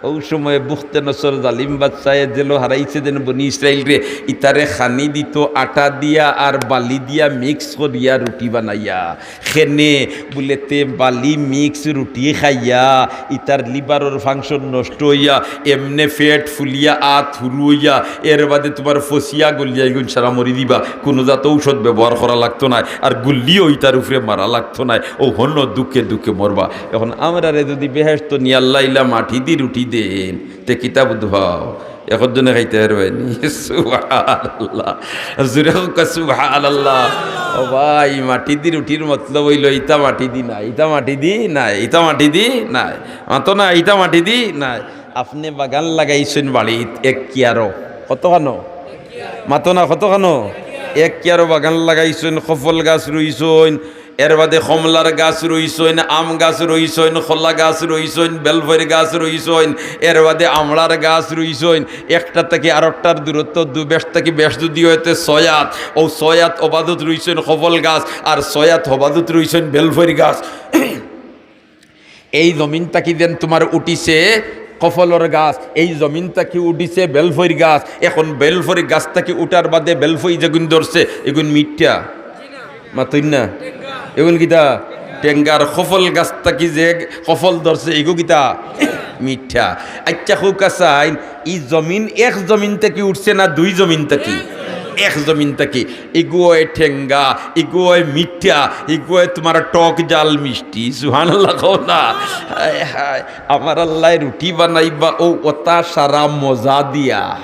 অউ সময় বুখতে নসর জালিম বাদশায় জেলো হারাইছে যেন বনি ইসরাইলরে, ইতারে খানি দিতো আটা দিয়া আর বালি দিয়া mix করিয়া রুটি বানাইয়া। খেনে বুলে তে বালি mix রুটি খাইয়া ইতার লিভারর function নষ্ট অইয়া এমনে পেট ফুলিয়া আত হুরু অইয়া এর বাদে তুমার ফসিয়া গলিয়া ইগুন সারা মরি দিবা। কুনু জাত ঔষধ ব্যবহার করা লাগতো নায়, আর গুল্লিও ইতার উপরে মারা লাগতো নায়। অউ হনো দুঃখে দুঃখে মরবা। এখন আমরারে যুদি বেহেশত নিয়া আল্লায় ইলা মাটি দি রুটি দেইন, তে কিতা বুঝবাও? একজনে খাইতা পারবায় নি? সুবহানাল্লাহ। জোরে কউক্কা সুবহানাল্লাহ। ও ভাই, মাটি দি রুটির মতলব অইলো ইতা মাটি দি নায়, ইতা মাটি দি নায়, ইতা মাটি দি নায়। মাতো না, ইতা মাটি দি নায়। আপনে বাগান লাগাইছইন বাড়িত এক কিয়ারো। কতখানো? মাতো না, কতখানো? এক কিয়ারো বাগান লাগাইছইন, কফল গাছ রুইছইন, এর বাদে কমলার গাছ রুইছইন, আম গাছ রুইছইন, কলা গাছ রুইছইন, বেলফইর গাছ রুইছইন, এর বাদে আমড়ার গাছ রুইছইন। একটা থাকি আরোকটার দূরত্ব দু-, বেশ থাকি বেশ যুদি অয় তে ছয় আত, অউ ছয় আত অবাদত রুইছইন কফল গাছ, আর ছয় আত অবাদত রুইছইন বেলফইর গাছ। এই জমিন থাকি যেন তুমার উঠিছে কফলর গাছ, এই জমিন থাকি উঠিছে বেলফইর গাছ। এখন বেলফইর গাছ থাকি উঠার বাদে বেলফই যেগুন ধরছে, এগুন মিঠা। মাতইন না? এগুন কিতা? টেঙ্গা। আর কফল গাছ থাকি যে কফল ধরছে, এগু কিতা? মিঠা। আইচ্ছা, কউক্কা চাইন, ই জমিন এক জমিন থাকি উঠছে না দুই জমিন থাকি? এক জমিন থাকি। ইগুয়ে ঠেঙ্গা, ইগুয়ে মিঠা, ইগুয়ে তুমার টক জাল মিষ্টি। সুবহানাল্লাহ কও না। হায় হায়, আমার আল্লায় রুটি বানাইবা অউ অতা সারা মজা দিয়া।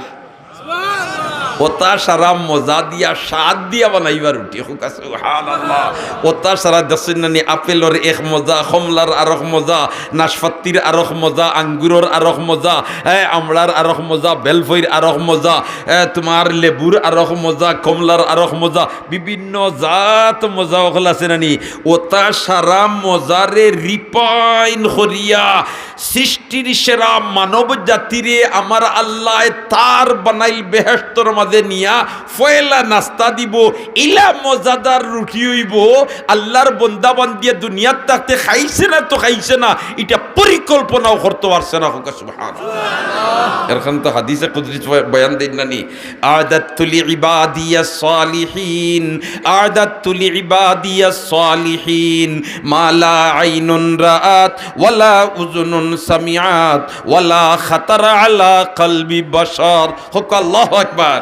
অতা সারা মজা দিয়া, স্বাদ দিয়া বানাইবা রুটি। কউক্কা সুবহানাল্লাহ। অতা সারা দেখছইন না নি, আপেলর এক মজা, কমলার আরক মজা, নাশপাতির আরক মজা, আঙ্গুরর আরক মজা, এ, আমড়ার আরক মজা, বেলফইর আরক মজা, এ, তুমার লেবুর আরক মজা, কমলার আরক মজা, বিভিন্ন জাত মজা অকল আছে না নি? অতা সারা মজারে refine করিয়া সৃষ্টির সেরা মানব জাতিরে আমার আল্লায় তার বানাইল বেহেশতর মাঝে নিয়া পয়লা নাস্তা দিবো, ইলা মজাদার রুটি অইবো। আল্লার বন্দা বান্দিয়ে দুনিয়াত থাকতে খাইছে না তো খাইছে না, ইটা পরিকল্পনাও করতো পারছে না। কউক্কা সুবহানাল্লাহ। এরখান তো হাদিসে কুদসিত বয়ান দেইন না নি, أعددت لعبادي الصالحين، أعددت لعبادي الصالحين ما لا عين رأت ولا أذن سمعت ولا خطر على قلب بشر। কউক্কা আল্লাহু আকবার।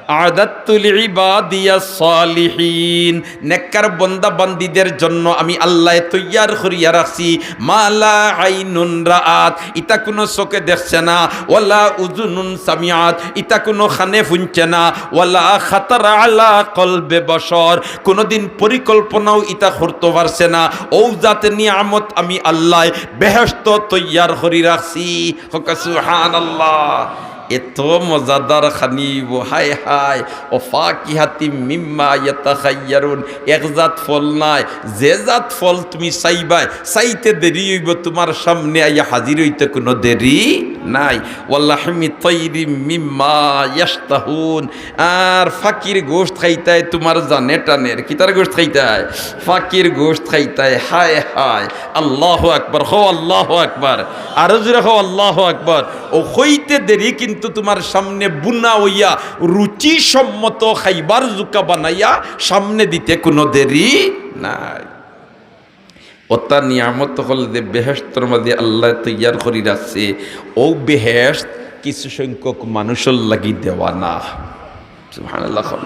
أعددت لعبادي الصالحين، নেককার বন্দা বান্দিদের জন্য আমি আল্লায় তৈয়ার করিয়া রাখছি, ما لا عين رأت، ইতা কুনু চোখে দেখছে না, ولا أذن سمعت، ইতা কুনু কানে হুনছে না, ولا خطر على قلب بشر، কুনুদিন পরিকল্পনাও ইতা করতো পারছে না। অউ জাত নিয়ামত আমি আল্লায় বেহেশতো তৈয়ার করি রাখছি। কউক্কা সুবহানাল্লাহ। এত মজাদার খানি অইবো, হায় হায়। وفاكهة مما يتخيرون, এক জাত ফল নায়, যে জাত ফল তুমি চাইবায়, চাইতে দেরি অইবো, তুমার সামনে আইয়া হাজির অইতে কুনু দেরি নাই। ولحم طير مما يشتهون, আর ফাকির গোশত খাইতায় তুমার জানে টানের। কিতার গোশত খাইতায়? ফাকির গোশত খাইতায়। হায় হায়, আল্লাহু আকবার, কও আল্লাহু আকবার, আরো জোরে কও আল্লাহু আকবার। অউ খাইতে দেরি কিন্তু তুমার সামনে বুনা অইয়া রুচিসম্মত খাইবার জুকা বানাইয়া সামনে দিতে কুনু দেরি নাই। অতা নিয়ামত অকল যে বেহেশতর মাঝে আল্লায় তৈয়ার করি রাখছে, অউ বেহেশত কিছু সংখ্যক মানুষর লাগি দেওয়ানা। সুবহানাল্লাহ।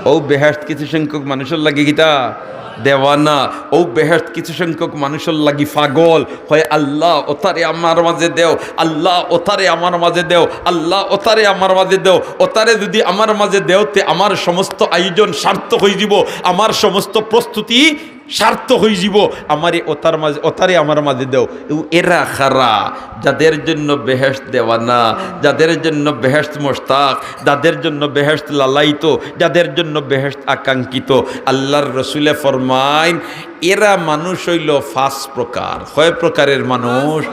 অউ বেহেশত কিছু সংখ্যক মানুষর লাগি কিতা? দেওয়ানা। অউ বেহেশত কিছু সংখ্যক মানুষর লাগি পাগল। কয়, "আল্লাহ, অতারে আমার মাঝে দেও, আল্লাহ, অতারে আমার মাঝে দেও, আল্লাহ, অতারে আমার মাঝে দেও, অতারে যুদি আমার মাঝে দেও, তে আমার সমস্ত আয়োজন সার্থক অইযিবো, আমার সমস্ত প্রস্তুতি সার্থক অইযিবো, আমারে অতার মাঝে, অতারে আমার মাঝে দেও।" এরা কারা? যাদের জন্য বেহেশত দেওয়ানা, যাদের জন্য বেহেশত মোশতাক, যাদের জন্য বেহেশত লালায়িত, যাদের জন্য বেহেশত আকাঙ্ক্ষিত। আল্লার রসুলে ফরমাইন, এরা মানুষ অইলো পাঁচ প্রকার। কয় প্রকারের মানুষ?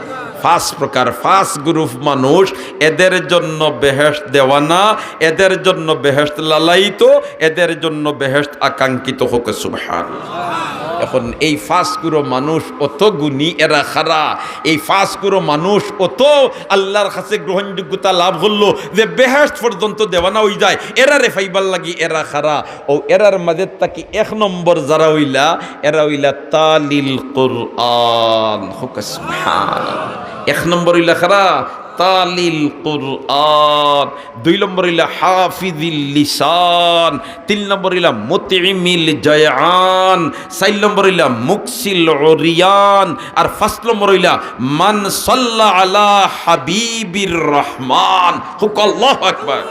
পাঁচ প্রকার, পাঁচ group মানুষ। এদের জন্য বেহেশত দেওয়ানা, এদের জন্য বেহেশত লালায়িত, এদের জন্য বেহেশত আকাঙ্ক্ষিত। কউক্কা সুবহানাল্লাহ। এখন এই পাঁচ group মানুষ অত গুণী, এরা কারা? এই পাঁচ group মানুষ অত আল্লার কাছে গ্রহণযোগ্যতা লাভ করলো যে বেহেশত পর্যন্ত দেওয়ানা অইযায়। এরারে পাইবার লাগি এরা কারা? অউ এরার মাঝে থাকি এক নম্বর যারা অইলা, এরা অইলা তালিল কুরআন। কউক্কা সুবহানাল্লাহ। এক নম্বর অইলা কারা? তালিল কুরআন। দুই নম্বর অইলা হাফিজিল লিসান। তিন নম্বর অইলা মুতইমিল জায়ান। চাইর নম্বর অইলা মুকসিল উরিয়ান। আর পাঁচ নম্বর অইলা মান সাল্লা আলা হাবিবির রহমান। কউক্কা আল্লাহু আকবার।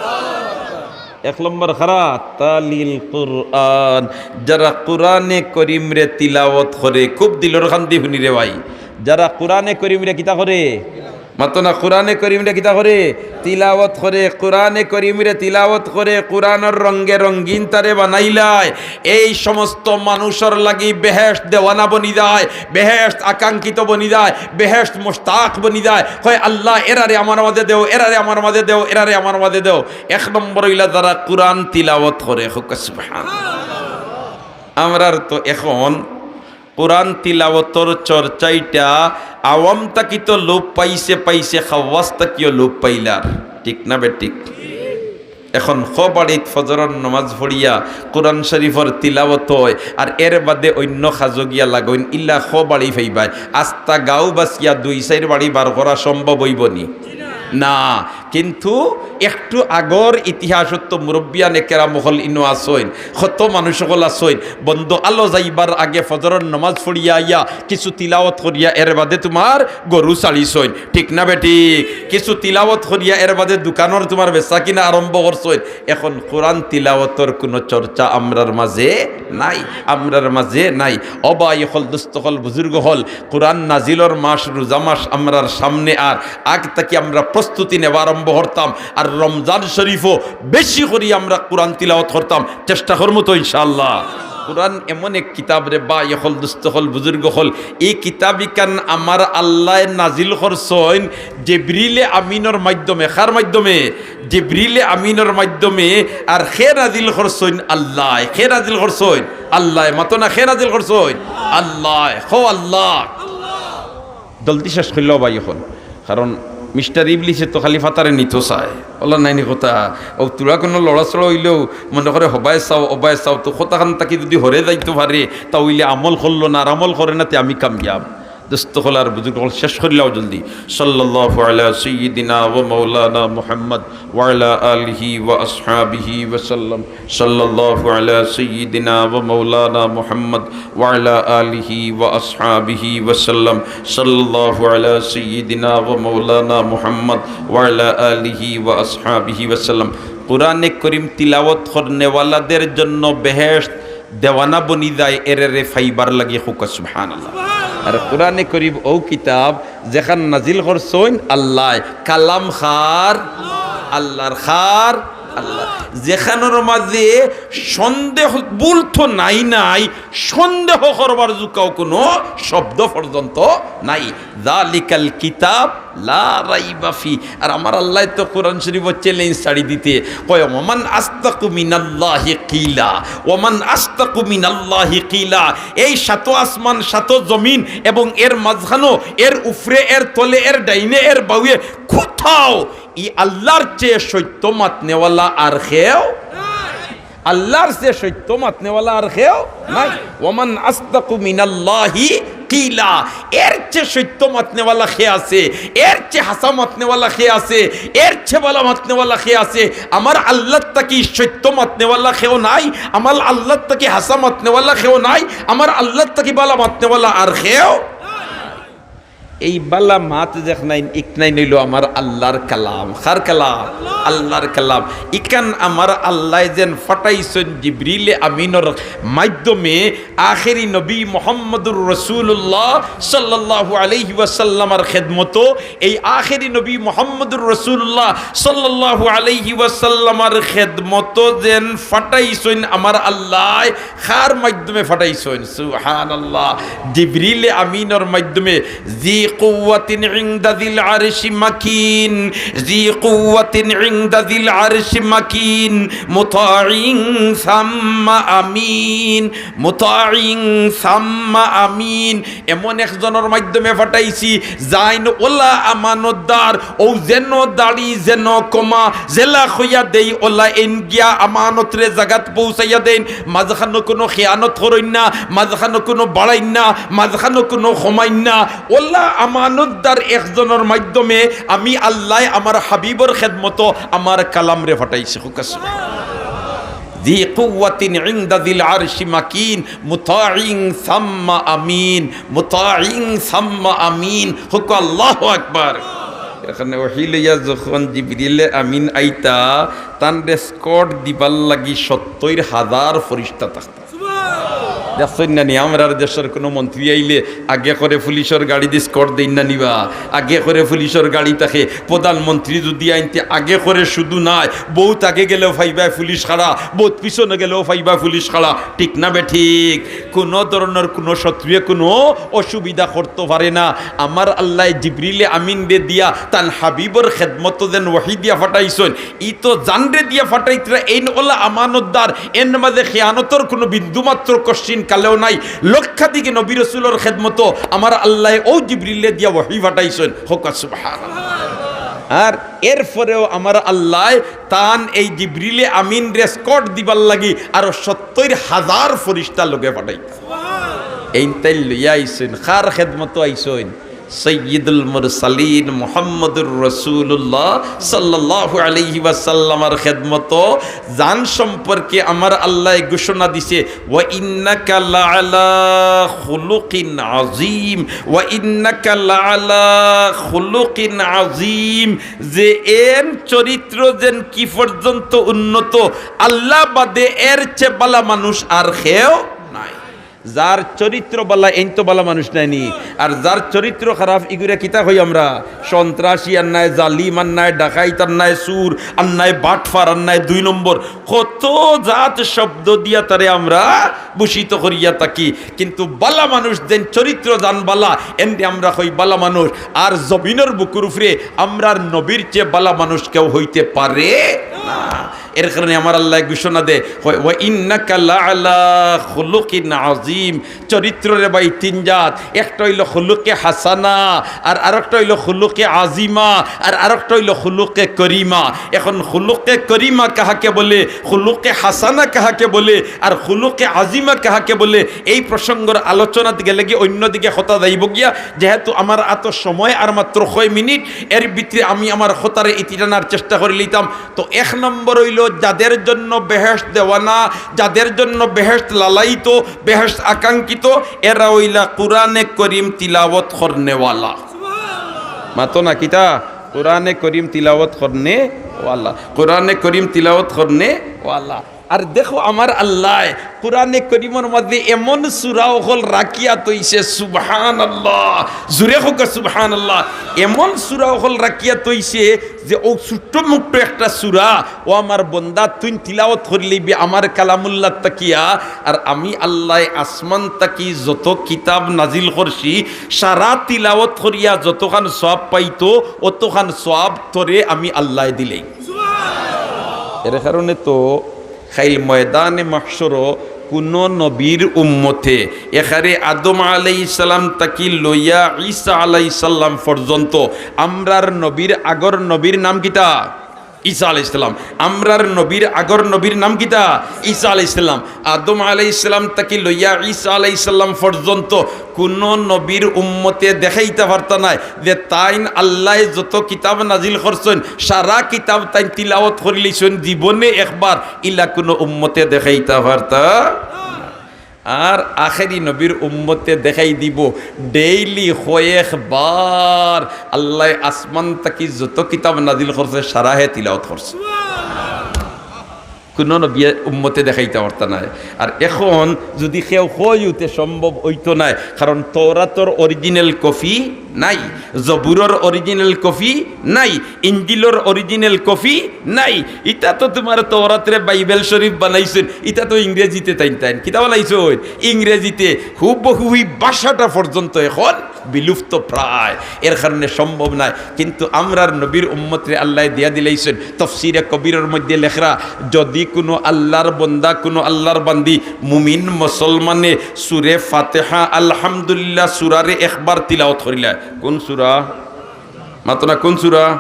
এক নম্বর কারা? তালিল কুরআন, যারা কুরআনে করিমরে তিলাওত করে। খুব দিলর কান্দি হুনি রে ভাই, যারা কুরআনে করিমরে কিতা করে? মাতো না, কুরআনে করিমরে কিতা করে? তিলাওত করে। কুরআনে করিমরে তিলাওত করে, কুরআনর রঙে রঙিন তারে বানাইলায়। এই সমস্ত মানুষর লাগি বেহেশত দেওয়ানা বনি যায়, বেহেশত আকাঙ্ক্ষিত বনি যায়, বেহেশত মোশতাক বনি যায়। কয়, "আল্লাহ, এরারে আমার মাঝে দেও, এরারে আমার মাঝে দেও, এরারে আমার মাঝে দেও।" এক নম্বর অইলা যারা কুরআন তিলাওত করে। কউক্কা সুবহানাল্লাহ। আমরার তো এখন কুরআন তিলাওতর চর্চাইটা আওয়াম থাকি তো লোপ পাইছে, পাইছে, খাওয়াস থাকিও লোপ পাইলার। ঠিক না বেঠিক? এখন খ বাড়িত ফজরর নমাজ পড়িয়া কুরআন শরিফর তিলাওত অয়, আর এর বাদে অইন্য কাজো গিয়া লাগইন, ইলা খ বাড়ি পাইবায়। আস্তা গাঁও বাছিয়া দুই চাইর বাড়ি বার করা সম্ভব অইবো নি? না। কিন্তু একটু আগর ইতিহাসত তো মুরব্বিয়ানে কেরাম অকল ইনো আছইন, কত মানুষ অকল আছইন, বন্দ আলো যাইবার আগে ফজরর নমাজ পড়িয়া আইয়া কিছু তিলাওয়াত করিয়া এর বাদে তুমার গরু ছাড়িছইন, ঠিক না বেঠিক? কিছু তিলাওয়াত করিয়া এর বাদে দোকানর তুমার বেচা কিনা আরম্ভ করছইন। এখন কোরআন তিলাওয়াতর কুনু চর্চা আমরার মাঝে নাই, আমরার মাঝে নাই। ও ভাই অকল, দোস্ত অকল, বুজুর্গ অকল, কোরআন নাজিলর মাস, রোজা মাস আমরার সামনে, আর আগ থাকি আমরা প্রস্তুতি নেওয়া আরম্ভ করতাম। আর রমজান শরীফও বেশি করি আমরা কোরআন তিলাওয়াত করতাম, চেষ্টা করমু তো ইনশাআল্লাহ। কোরআন এমন এক কিতাব রে ভাই অকল, দোস্ত অকল, বুজুর্গ অকল, এই কিতাব ইখান আমার আল্লায় নাজিল করছইন জিবরিলে আমিনর মাধ্যমে। কার মাধ্যমে? জিবরিলে আমিনর মাধ্যমে। আর কে নাজিল করছইন? আল্লায়। কে নাজিল করছইন? আল্লায়। মাতো না, কে নাজিল করছইন? আল্লায়। কও আল্লাহ। জলদি শেষ করিলাও ভাই অকল, কারণ মিস্টার ইবলিসে তো খালি ফাতারে নিতো চায়। অলা নায়নি কথা? অউ থুড়া কুনু লড়াচড়া অইলেউ মনে করে হবায় চাও, অবায় চাও। তো কথাখান থাকি যুদি হরে যাইতো পারে, তা অইলে আমল করলো না, আর আমল করে না, তে আমি কামিয়াব। দোস্ত অকল আর বুজুর্গ অকল, শেষ করিলাও জলদি। সাল্লাল্লাহু আলা সাইয়্যিদিনা ওয়া মাওলানা মুহাম্মদ ওয়া আলা আলিহি ওয়া আসহাবিহি ওয়া সাল্লাম। সাল্লাল্লাহু আলা সাইয়্যিদিনা ওয়া মাওলানা মুহাম্মদ ওয়া আলা আলিহি ওয়া আসহাবিহি ওয়া সাল্লাম। সাল্লাল্লাহু আলা সাইয়্যিদিনা ওয়া মাওলানা মুহাম্মদ ওয়া আলা আলিহি ওয়া আসহাবিহি ওয়া সাল্লাম। কোরআনে করিম তিলাওয়াত করনেওয়ালাদের জন্য বেহেশত দেওয়ানা বনি যায়, এরেরে ফাইবার লাগি। কউক্কা সুবহানাল্লাহ। আর কোরআনে করিম অউ কিতাব যেখান নাজিল করছইন আল্লায়, কালাম কার? আল্লার। কার? আল্লার। যেখানর মাঝে সন্দেহ, ভুল তো নাই নাই, সন্দেহ করবার জুকাও কুনু শব্দ পর্যন্ত নাই। যালিকাল কিতাব লা রাইবা ফি। আর আমার আল্লায় তো কোরআন শরীফো challenge ছাড়ি দিতে কয়, "ওমান আসদাকু মিনাল্লাহি কিলা, ওমান আসদাকু মিনাল্লাহি কিলা।" এই সাত আসমান, সাত জমিন এবং এর মাঝখানো, এর উপরে, এর তলে, এর ডাইনে, এর বাউয়ে, কোথাও ই আল্লার চেয়ে সত্য মাতনেওয়ালা আর কেউ আল্লার চেয়ে সত্য মাতনেওয়ালা আর কেউ নাই। ওমান আসদাকু মিনাল্লাহি কিলা। এর চেয়ে সত্য মাতনেওয়ালা কে আছে? এর চেয়ে হাছা মাতনেওয়ালা কে আছে? এর চেয়ে বালা মাতনেওয়ালা কে আছে? আমার আল্লার থাকি সত্য মাতনেওয়ালা কেউ নাই, আমার আল্লার থাকি হাছা মাতনেওয়ালা কেউ নাই, আমার আল্লার থাকি বালা মাতনেওয়ালা আর কেউ। এই বালা মাত যেখনাইন, ইখনাইন অইলো আমার আল্লার কালাম। কার কালাম? আল্লার কালাম। ইখান আমার আল্লায় যেন ফাটাইছইন জিবরিলে আমিনর মাধ্যমে আখেরি নবী মুহাম্মদুর রাসূলুল্লাহ সাল্লাল্লাহু আলাইহি ওয়াসাল্লামর খেদমতো। এই আখেরি নবী মুহাম্মদুর রাসূলুল্লাহ সাল্লাল্লাহু আলাইহি ওয়াসাল্লামর খেদমতো যেন ফাটাইছইন আমার আল্লায়, কার মাধ্যমে ফাটাইছইন? সুবহানাল্লাহ। জিবরিলে আমিনর মাধ্যমে। জি কুওয়াতিন ইনদা যিল আরশি মাকিন, জি কুওয়াতিন ইনদা যিল আরশি মাকিন, মুতাইন সাম্মা আমিন, মুতাইন সাম্মা আমিন। এমন একজনর মাধ্যমে ফাটাইছি, যাইন ওলা আমানতদার, অউ যেন দাড়ি যেন কমা, যেলা কইয়া দেই ওলা এইন গিয়া আমানতরে জাগাত পৌঁছাইয়া দেইন। মাঝখানো কুনু খিয়ানত করইন না, মাঝখানো কুনু বাড়াইন না, মাঝখানো কুনু কমাইন না। ওলা আমানতদার একজনর মাধ্যমে আমি আল্লায় আমার হাবিবর খেদমতো আমার কালামরে ফাটাইছি। কউক্কা সুবহানাল্লাহ। জি কুওয়াতিন ইনদা যিল আরশি মাকিন, মুতাইন সাম্মা আমিন, মুতাইন সাম্মা আমিন। কউক্কা আল্লাহু আকবার। এখানে ওহী লইয়া যখন জিবরিলে আমিন আইতা, তানরে escort দিবার লাগি সত্তইর হাজার ফিরিস্তা থাকতা। দেখছইন না নি, আমরার দেশর কুনু মন্ত্রী আইলে আগে করে পুলিশর গাড়িত escort দেইন না নি বা? আগে করে পুলিশর গাড়ি থাকে। প্রধানমন্ত্রী যুদি আইন তে আগে করে শুধু নায়, বউত আগে গেলেও পাইবায় পুলিশ খাড়া, বউত পিছনে গেলেও পাইবায় পুলিশ খাড়া, ঠিক না বেঠিক? কুনু ধরনর কুনু শত্রুয়ে কুনু অসুবিধা করতো পারে না। আমার আল্লায় জিবরিলে আমিনরে দিয়া তান হাবিবর খেদমতো যেন ওহী দিয়া ফাটাইছইন। ই তো জানরে দিয়া ফাটাইতরা, এইন ওলা আমানতদার, এন মাঝে খিয়ানতর কুনু বিন্দুমাত্র কশ্চিন কালেও নাই। লক্ষাধিক নবী রসুলর খেদমতো আমার আল্লায় অউ জিবরিলে দিয়া ওহী ফাটাইছইন। কউক্কা সুবহানাল্লাহ। আর এরপরেও আমার আল্লায় তান এই জিবরিলে আমিনরে escort দিবার লাগি আরো সত্তইর হাজার ফিরিস্তা লগে ফাটাইতা। এইন তাইন লইয়া আইছইন, কার খেদমতো আইছইন? সৈয়দুল মুরসালিন মুহাম্মদুর রাসূলুল্লাহ সাল্লাল্লাহু আলাইহি ওয়াসাল্লামর খেদমত জান সম্পর্কে আমার আল্লায় ঘোষণা দিছে, "ওয়া ইন্নাকা লাআলা খুলুকিন আযীম, ওয়া ইন্নাকা লাআলা খুলুকিন আযীম।" যে এন চরিত্র যেন কি পর্যন্ত উন্নত, আল্লাহ বাদে এর চেয়ে বালা মানুষ আর কেউ নাই। যার চরিত্র বালা, এইন তো বালা মানুষ নায়নি। আর যার চরিত্র খারাপ, ইগুরে কিতা কই আমরা? সন্ত্রাসী আর নায়, জালিম আর নায়, ডাকাইত আর নায়, চুর আর নায়, বাটপার আর নায়, দুই নম্বর। কত জাত শব্দ দিয়া তারে আমরা ভূষিত করিয়া থাকি, কিন্তু বালা মানুষ যেন চরিত্র যান বালা, এনরে আমরা কই বালা মানুষ। আর জমিনর বুকুর উপরে আমরার নবীর চেয়ে বালা মানুষ কেউ হইতে পারে না। এর কারণে আমার আল্লায় ঘোষণা দেয়, কয়, "ওয়া ইন্নাকা লাআলা খুলুকিন আযীম।" চরিত্র রে ভাই তিন জাত, একটা অইলো খুলুকে হাসানা, আর আরেকটা অইলো খুলুকে আজিমা, আর আরেকটা অইলো খুলুকে করিমা। এখন খুলুকে করিমা কাহাকে বলে, খুলুকে হাসানা কাহাকে বলে, আর খুলুকে আজিমা কাহাকে বলে, এই প্রসঙ্গর আলোচনাত গেলেগি অন্যদিকে কথা যাইবো গিয়া। যেহেতু আমার আতো সময় আর মাত্র কয় মিনিট, এর ভিতরে আমি আমার কথারে ইতি টানার চেষ্টা করিলিতাম। তো এক নম্বর অইলো যাদের জন্য বেহেশত দেওয়ানা, যাদের জন্য বেহেশত লালায়িত, বেহেশত আকাঙ্ক্ষিত, এরা অইলা কোরআনে করিম তিলাওয়াত করনেওয়ালা। মাতো না কিতা? কোরআনে করিম তিলাওয়াত করনেওয়ালা, কোরআনে করিম তিলাওয়াত করনেওয়ালা। আর দেখো, আমার আল্লায় কোরআনে করিমর মাঝে এমন সূরা অকল রাখিয়া থইছে, সুবহানাল্লাহ, জুরে কউক্কা সুবহানাল্লাহ, এমন সূরা অকল রাখিয়া থইছে যে অউ ছোট্ট মুট্ট একটা সূরা, ও আমার বন্দা, তুইন তিলাওয়াত করিলিবি আমার কালামুল্লাহ থাকিয়া। আর আমি আল্লায় আসমান থাকি যত কিতাব নাজিল করছি, সারা তিলাওয়াত করিয়া যতখান সওয়াব পাইতো, অতখান সওয়াব তোরে আমি আল্লায় দিলাই। এর কারণে তো কাইল ময়দানে মাহশরো কুনু নবীর উম্মতে, এখানে আদম আলাইহিস সালাম থাকি লইয়া ঈসা আলাইহিস সালাম পর্যন্ত, আমরার নবীর আগর নবীর নাম কিতা? ঈসা আলাইহিস সালাম। আমরার নবীর আগর নবীর নাম কিতা? ঈসা আলাইহিস সালাম। আদম আলাইহিস সালাম থাকি লইয়া ঈসা আলাইহিস সালাম পর্যন্ত কুনু নবীর উম্মতে দেখাইতা পারতা নায় যে তাইন আল্লায় যত কিতাব নাজিল করছইন, সারা কিতাব তাইন তিলাওয়াত করিলিছইন জীবনে একবার, ইলা কুনু উম্মতে দেখাইতা পারতা। আর আখেরি নবীর উম্মতে দেখাই দিবো, ডেইলি কয়েকবার আল্লায় আসমান থাকি যত কিতাব নাজিল করছে, সারা হে তিলাওয়াত করছে। কুনু নবী উম্মতে দেখাইতা পারতা নায়। আর এখন যুদি কেউ কইও তে সম্ভব অইতো নায়, কারণ তওরাতর original copy নাই, জবুরর original copy নাই, ইঞ্জিলর original copy নাই। ইতা তো তুমার তওরাতরে বাইবেল শরীফ বানাইছইন, ইতা তো ইংরেজিতে তাইন তাইন কিতা বানাইছইন? ইংরেজিতে। হুবহু ই ভাষাটা পর্যন্ত এখন বিলুপ্ত প্রায়, এর কারণে সম্ভব নায়। কিন্তু আমরার নবীর উম্মতরে আল্লায় দিয়া দিলাইছইন। তফসিরে কবিরর মধ্যে লেখরা, যুদি কুনু আল্লার বন্দা, কুনু আল্লার বান্দি, মুমিন মুসলমানে সুরে ফাতিহা, আলহামদুলিল্লাহ সুরারে একবার তিলাওয়াত করিলায়, কুন সুরা? মাতো না, কুন সুরা?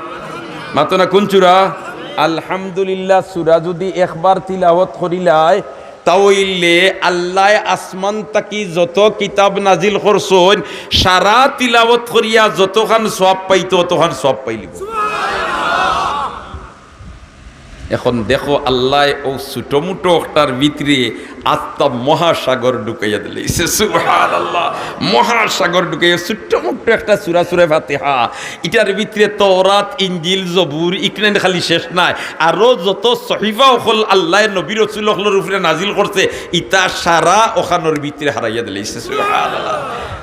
মাতো না, কুন সুরা? আলহামদুলিল্লাহ সুরা যুদি একবার তিলাওয়াত করিলায়, তা অইলে আল্লায় আসমান থাকি যত কিতাব নাজিল করছইন, সারা তিলাওয়াত করিয়া যতখান সওয়াব পাইতো, অতখান সওয়াব পাইলিবো। এখন দেখো, আল্লায় অউ ছোটমুটো একটার ভিতরে আস্তা মহাসাগর ঢুকাইয়া দিলাইছে। সুবহানাল্লাহ। মহাসাগর ঢুকাইয়া ছোটমুটো একটা সুরা, সুরা ফাতিহা, ইটার ভিতরে তওরাত, ইঞ্জিল, জবুর, ইখান খালি শেষ নায়, আরো যত সহিফা অকল আল্লায় নবী রসুল অকলর উপরে নাজিল করছে, ইতা সারা অখানর ভিতরে হারাইয়া দিলাইছে। সুবহানাল্লাহ।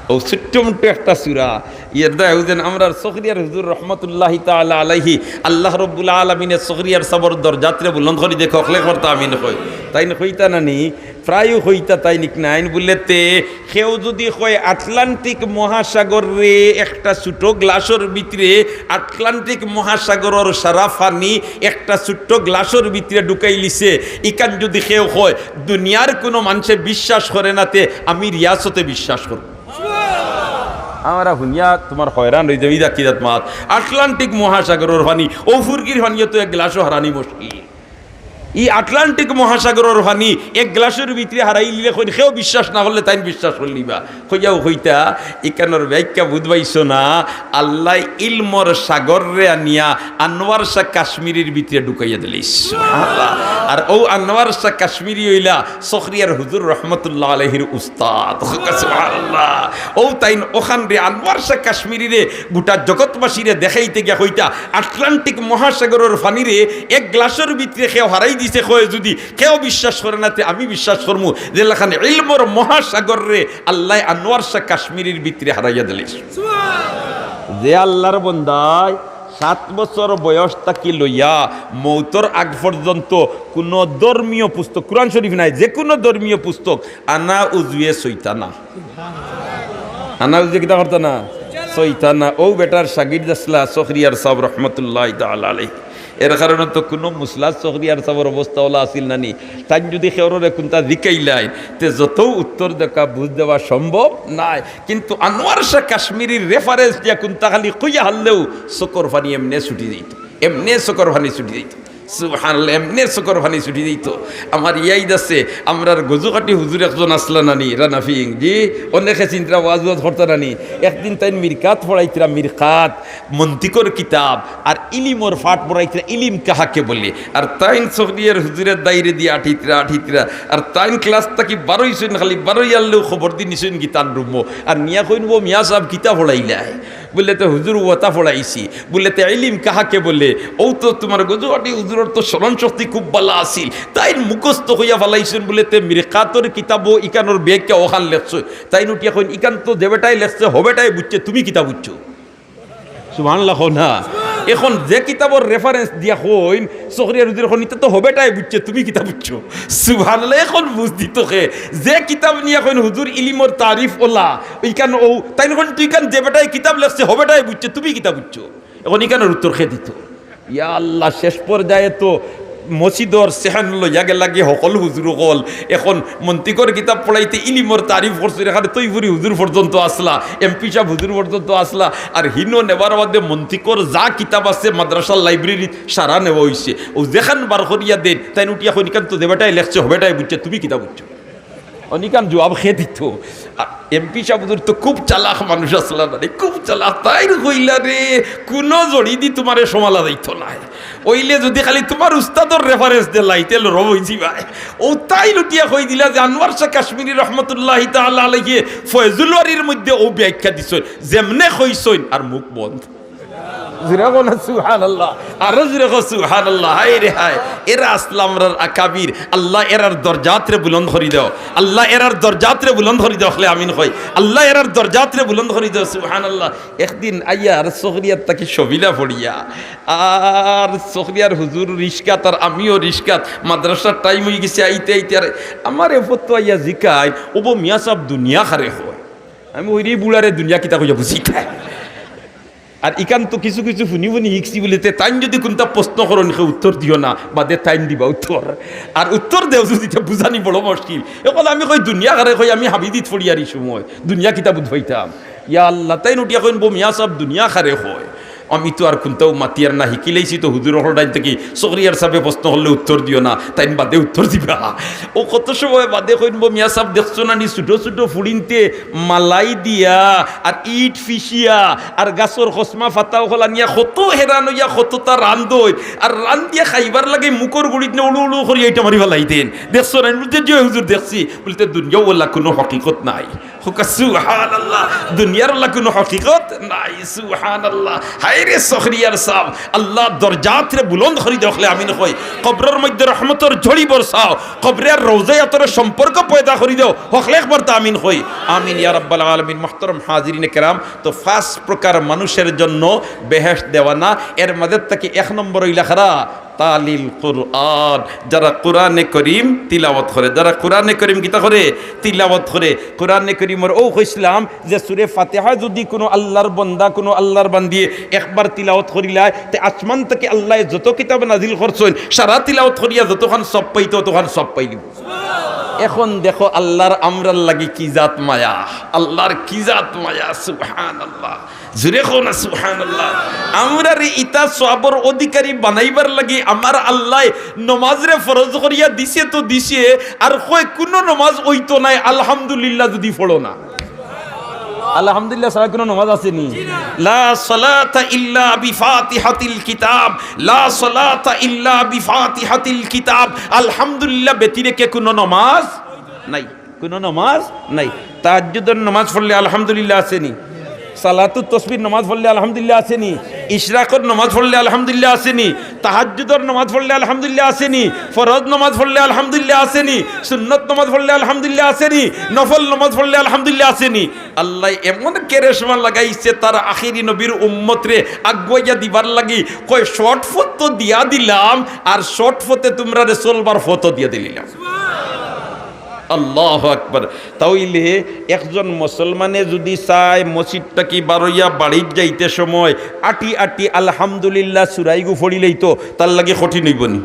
অউ ছোট্ট মুট্ট একটা সুরা, এর দায় অউ যেন আমরার চকরিয়ার হুজুর রহমতুল্লাহি তাআলা আলাইহি, আল্লাহ রব্বুল আলামিনে চকরিয়ার সাবর দরজাতরে বুলন্দ করি দেখো, হকলে করতা আমিন কই। তাইন কইতা না নি, প্রায়উ কইতা তাইন ইক নাইন বুলে তে কেউ যুদি কয় আটলান্টিক মহাসাগররে একটা ছোট গ্লাসর ভিতরে, আটলান্টিক মহাসাগরর সারা পানি একটা ছোট্ট গ্লাসর ভিতরে ঢুকাইলিছে, ইখান যুদি কেউ কয়, দুনিয়ার কুনু মানষে বিশ্বাস করে না, তে আমি রিয়াসতে বিশ্বাস করমু। আমরা হুনিয়া তুমার হয়রান অইযাই, ইতা কিজাত মাত, আটলান্টিক মহাসাগরর পানি, অউ ফুরকির পানিয়ে তো এক গ্লাসও হারানি মুশকিল। ই আটলান্টিক মহাসাগরর পানি এক গ্লাসর ভিতরে হারাইলিলে কইন, কেউ বিশ্বাস না করলে তাইন বিশ্বাস করলিবা। কইয়াউ কইতা, ইকানোর ব্যাখ্যা বুঝবাইছো না, আল্লায় ইলমর সাগররে আনিয়া আনোয়ার শাহ কাশ্মীরির ভিতরে ঢুকাইয়া দিলিস। আর অউ আনোয়ার শাহ কাশ্মীরি অইলা সখরিয়ার হুজুর রহমতুল্লাহ আলাইহির উস্তাদ। সুবহানাল্লাহ। অউ তাইন অখানরে আনোয়ার শাহ কাশ্মীরিরে গোটা জগৎবাসীরে দেখাইতে গিয়া কইতা, আটলান্টিক মহাসাগরর পানিরে এক গ্লাসর ভিতরে কেউ হারাই দিছে, কয় যুদি কেউ বিশ্বাস করে না, তে আমি বিশ্বাস করমু, যেলাখান ইলমর মহাসাগররে আল্লায় আনোয়ার শাহ কাশ্মীরির ভিতরে হারাইয়া দিলিস। যে আল্লার বন্দায় সাত বছর বয়স থাকি লইয়া মৌতর আগ পর্যন্ত কুনু ধর্মীয় পুস্তক, কুরআন শরীফ নায়, যেকুনু ধর্মীয় পুস্তক, আনা উজুয়ে ছইতা না। আনা উজুয়ে কিতা করতা না? ছইতা না। অউ বেটার শাগির্দ আছলা সখরিয়ার সাব রহমতুল্লাহ তাআলা আলাইহি। এর কারণে তো কুনু মুসলাত সখরিয়ার সাবর অবস্থা অলা আছিল না নি? তাইন যুদি কেউররে কুন্তা জিকাইলাইন, তে যতউ উত্তর দেওয়া, বুঝ দেওয়া সম্ভব নায়। কিন্তু আনোয়ার শাহ কাশ্মীরির reference দিয়া কুন্তা খালি কইয়া হারলেউ চকুর পানি এমনে ছুটি যাইতো, এমনে চকুর পানি ছুটি যাইতো। সুবহানাল্লাহ, এমনে চকুর পানি ছুটি যাইতো। আমার ইয়াদ আছে, আমরার গজুকাটি হুজুর একজন আছলা না নি, রানাফিং, জি, অনেকে চিনতরা, ওয়াজ ওয়াজ করতা না নি। একদিন তাইন মিরকাত পড়াইতরা, মিরকাত, মন্তিকর কিতাব, আর ইলিমর পাঠ পড়াইতরা, ইলিম কাহাকে বলে। আর তাইন সখরিয়ার হুজুরের দাইরে দিয়া আটিতরা, আটিতরা। আর তাইন class থাকি বারইছইন, খালি বারই আরলেউ খবর দি নিছইন গিতার রুমো। আর নিয়া কইন, "ও মিয়া সাব, কিতা পড়াইলায়?" বুলে, "তে হুজুর ওতা পড়াইছি।" বুলে, "তে ইলিম কাহাকে বলে?" অউ তো তুমার গজুকাটি হুজুরর তো স্মরণ শক্তি খুব ভালা আছিল, তাইন মুখস্থ কইয়া ফালাইছইন। বুলে, "তে মিরকাতর কিতাবো ইকানোর ব্যাখ্যা অখান লেখছইন।" তাইন উঠিয়া কইন, "ইকান তো যে বেটায় লেখছে, হ বেটায় বুঝছে, তুমি কিতা বুঝছো?" সুবহানাল্লাহ কও না। এখন যে কিতাবর reference দিয়া কইন, সখরিয়ার হুজুরে কইন, "ইতা তো হ বেটায় বুঝছে, তুমি কিতা বুঝছো?" সুবহানাল্লাহ, এখন বুঝ দিতো কে? যে কিতাব নিয়া কইন, "হুজুর, ইলিমর তারিফ অলা, ইকান অউ", তাইন কইন, "তুই ইকান যে বেটায় কিতাব লেখছে, হ বেটায় বুঝছে, তুমি কিতা বুঝছো?" এখন ইকানোর উত্তর কে দিতো? ইয়া আল্লাহ, শেষ পর্যায়ে তো মসজিদর সেহান লইয়া গেলাগি হকল হুজুর অকল। এখন মন্তিকর কিতাব পড়াইতে ইলিমর তারিফ করছইন, এখানে তৈফুরি হুজুর পর্যন্ত আছলা, এমপি সাব হুজুর পর্যন্ত আছলা। আর হিনো নেবার বাদে মন্তিকর যা কিতাব আছে মাদ্রাসার library-ত সারা নেওয়া অইছে। অউ যেখান বার করিয়া দেইন, তাইন উঠিয়া কইন, "ইকান তো যে বেটায় লেখছে, হ বেটায় বুঝছে, তুমি কিতা বুঝছো?" অখন ইকান জুয়াব কে দিতো? আর এমপি সাব হুজুর তো খুব চালাক মানুষ আছলা না নি, খুব চালাক। তাইন কইলা, "রে, কুনু জড়ি দি তুমারে সমালা যাইতো নায়। অইলে যুদি খালি তুমার উস্তাদর reference দিলাই, তে লরম অইযিবায়।" অউ তাইন উঠিয়া কই দিলা যে আনোয়ার শাহ কাশ্মীরি রহমতুল্লাহি তাআলা আলাইহি ফয়জুল বারীর মধ্যে অউ ব্যাখ্যা দিছইন, যেমনে কইছইন আর মুখ বন্ধ। জুরে কও না সুবহানাল্লাহ, আরো জুরে কও সুবহানাল্লাহ। হায় রে হায়, এরা আছলা আমরার আকাবির। আল্লাহ এরার দরজাতরে বুলন্দ করি দেও, আল্লাহ এরার দরজাতরে বুলন্দ করি দেও। হকলে আমিন কই। আল্লাহ এরার দরজাতরে বুলন্দ করি দেও। সুবহানাল্লাহ। একদিন আইয়া আর সখরিয়াত থাকি সবিলা পড়িয়া, আর সখরিয়ার হুজুর রিস্কাত আর আমিও রিস্কাত, মাদ্রাসার time অইগেছে, আইতে আইতে আর আমার এ ফতো আইয়া জিকাইন, "ওবো মিয়া সাব দুনিয়া কারে কয়?" আমি কইরি, "বুড়ারে দুনিয়া কিতা কইয়া বুঝিতায়?" আর ইকান তো কিছু কিছু হুনি হুনি হিকছি বুলে, তে তাইন যুদি কুন্তা প্রশ্ন করইন, কেউ উত্তর দিও না, বাদে তাইন দিবা উত্তর। আর উত্তর দেও যুদি, তে বুঝানি বড় মুশকিল। অখন আমি কই, "দুনিয়া কারে কয়?" আমি হাবিদিত পড়িয়ার ই সময়, দুনিয়া কিতা বুঝ পাইতাম? ইয়া আল্লাহ, তাইন উঠিয়া কইন, "বো মিয়া সাব, দুনিয়া কারে কয়?" আমি তো আর কুন্তাউ মাতিয়ার না, হিকিলাইছি তো হুজুর অকলর টাইম থাকি, সখরিয়ার সাবে প্রশ্ন করলে উত্তর দিও না, তাইন বাদে উত্তর দিবা। অউ কত সময় বাদে কইন, "বো মিয়া সাব, দেখছো না নি ছোট ছোট ফুড়িন্তে মালাই দিয়া আর ইট ফিসিয়া আর গাছর খসমা ফাতা অকল আনিয়া কত হেরান অইয়া কততা রান্ধইন, আর রান্ধিয়া খাইবার লাগি মুখর গুড়িত নে উলু উলু করি ইটা মারি ফালাই দেইন। দেখছো না?" বুলতে, "জি হুজুর দেখছি।" বুলতে, "দুনিয়ার অলা কুনু হকিকত নাই।" কউক্কা সুবহানাল্লাহ। দুনিয়ার অলা কুনু হকিকত নাই। সুবহানাল্লাহ। হায় রে সখরিয়ার সাব, আল্লাহ দরজাতরে বুলন্দ করি দেও, হকলে আমিন কই। কবরর মধ্যে রহমতর ঝড়ি বরসাও, কবরে আর রওজায় আতরে সম্পর্ক পয়দা করি দেও, হকলে একবার তা আমিন কই। আমিন ইয়া রাব্বাল আলামিন। মুহতারাম হাজিরিনে কেরাম, তো পাঁচ প্রকার মানুষের জন্য বেহেশত দেওয়ানা, এর মাঝে থাকি এক নম্বর অইলা কারা? তালিল কোরআন। যারা কোরআনে করিম তিলাওয়াত করে, যারা কোরআনে করিম কিতা করে? তিলাওয়াত করে। কোরআনে করিমর অউ কইছলাম যে সূরা ফাতিহা যুদি কুনু আল্লাহর বান্দা, কুনু আল্লাহর বান্দিয়ে একবার তিলাওয়াত করিলায়, তে আসমান থাকি আল্লায় যত কিতাব নাজিল করছইন, সারা তিলাওয়াত করিয়া যতখান সওয়াব পাইতো, অতখান সওয়াব পাইলিবো। এখন দেখো আল্লাহর আমরার লাগি কি জাত মায়া, আল্লাহর কি জাত মায়া, সুবহানাল্লাহ। জুরে কও না সুবহানাল্লাহ। আমরারে ইতা সওয়াবর অধিকারী বানাইবার লাগি আমার আল্লায় নমাজরে ফরজ করিয়া দিছে তো দিছে, আর কয় কুনু নমাজ অইতো নায় আলহামদুলিল্লাহ যুদি পড়ো না। আলহামদুলিল্লাহ ছাড়া কুনু নমাজ আছে নি? লা সালাতা ইল্লা বিফাতিহাতিল কিতাব, লা সালাতা ইল্লা বিফাতিহাতিল কিতাব। আলহামদুলিল্লাহ ব্যতিরেকে কুনু নমাজ নাই, কুনু নমাজ নাই। তাহাজ্জুদর নমাজ পড়লে আলহামদুলিল্লাহ আছে নি? সালাতুত তসবির নমাজ পড়লে আলহামদুলিল্লাহ আছে নি? ইশরাকর নমাজ পড়লে আলহামদুলিল্লাহ আছে নি? তাহাজ্জুদর নমাজ পড়লে আলহামদুলিল্লাহ আছে নি? ফরজ নমাজ পড়লে আলহামদুলিল্লাহ আছে নি? সুন্নত নমাজ পড়লে আলহামদুলিল্লাহ আছে নি? নফল নমাজ পড়লে আলহামদুলিল্লাহ আছে নি? আল্লায় এমন কেরেশমা লাগাইছে তার আখেরি নবীর উম্মতরে আগুয়াইয়া দিবার লাগি, কয়, "শর্ট পথ তো দিয়া দিলাম, আর শর্ট পথে তুমরারে চলবার পথও দিয়া দিলাম।" আল্লাহু আকবার। তাইলে একজন মুসলমানে যুদি চায় মসজিদ থাকি বারইয়া বাড়িত যাইতে সময় আটি আটি আলহামদুলিল্লাহ সুরাইগু পড়িলাইতো, তার লাগি কঠিন অইবো নি?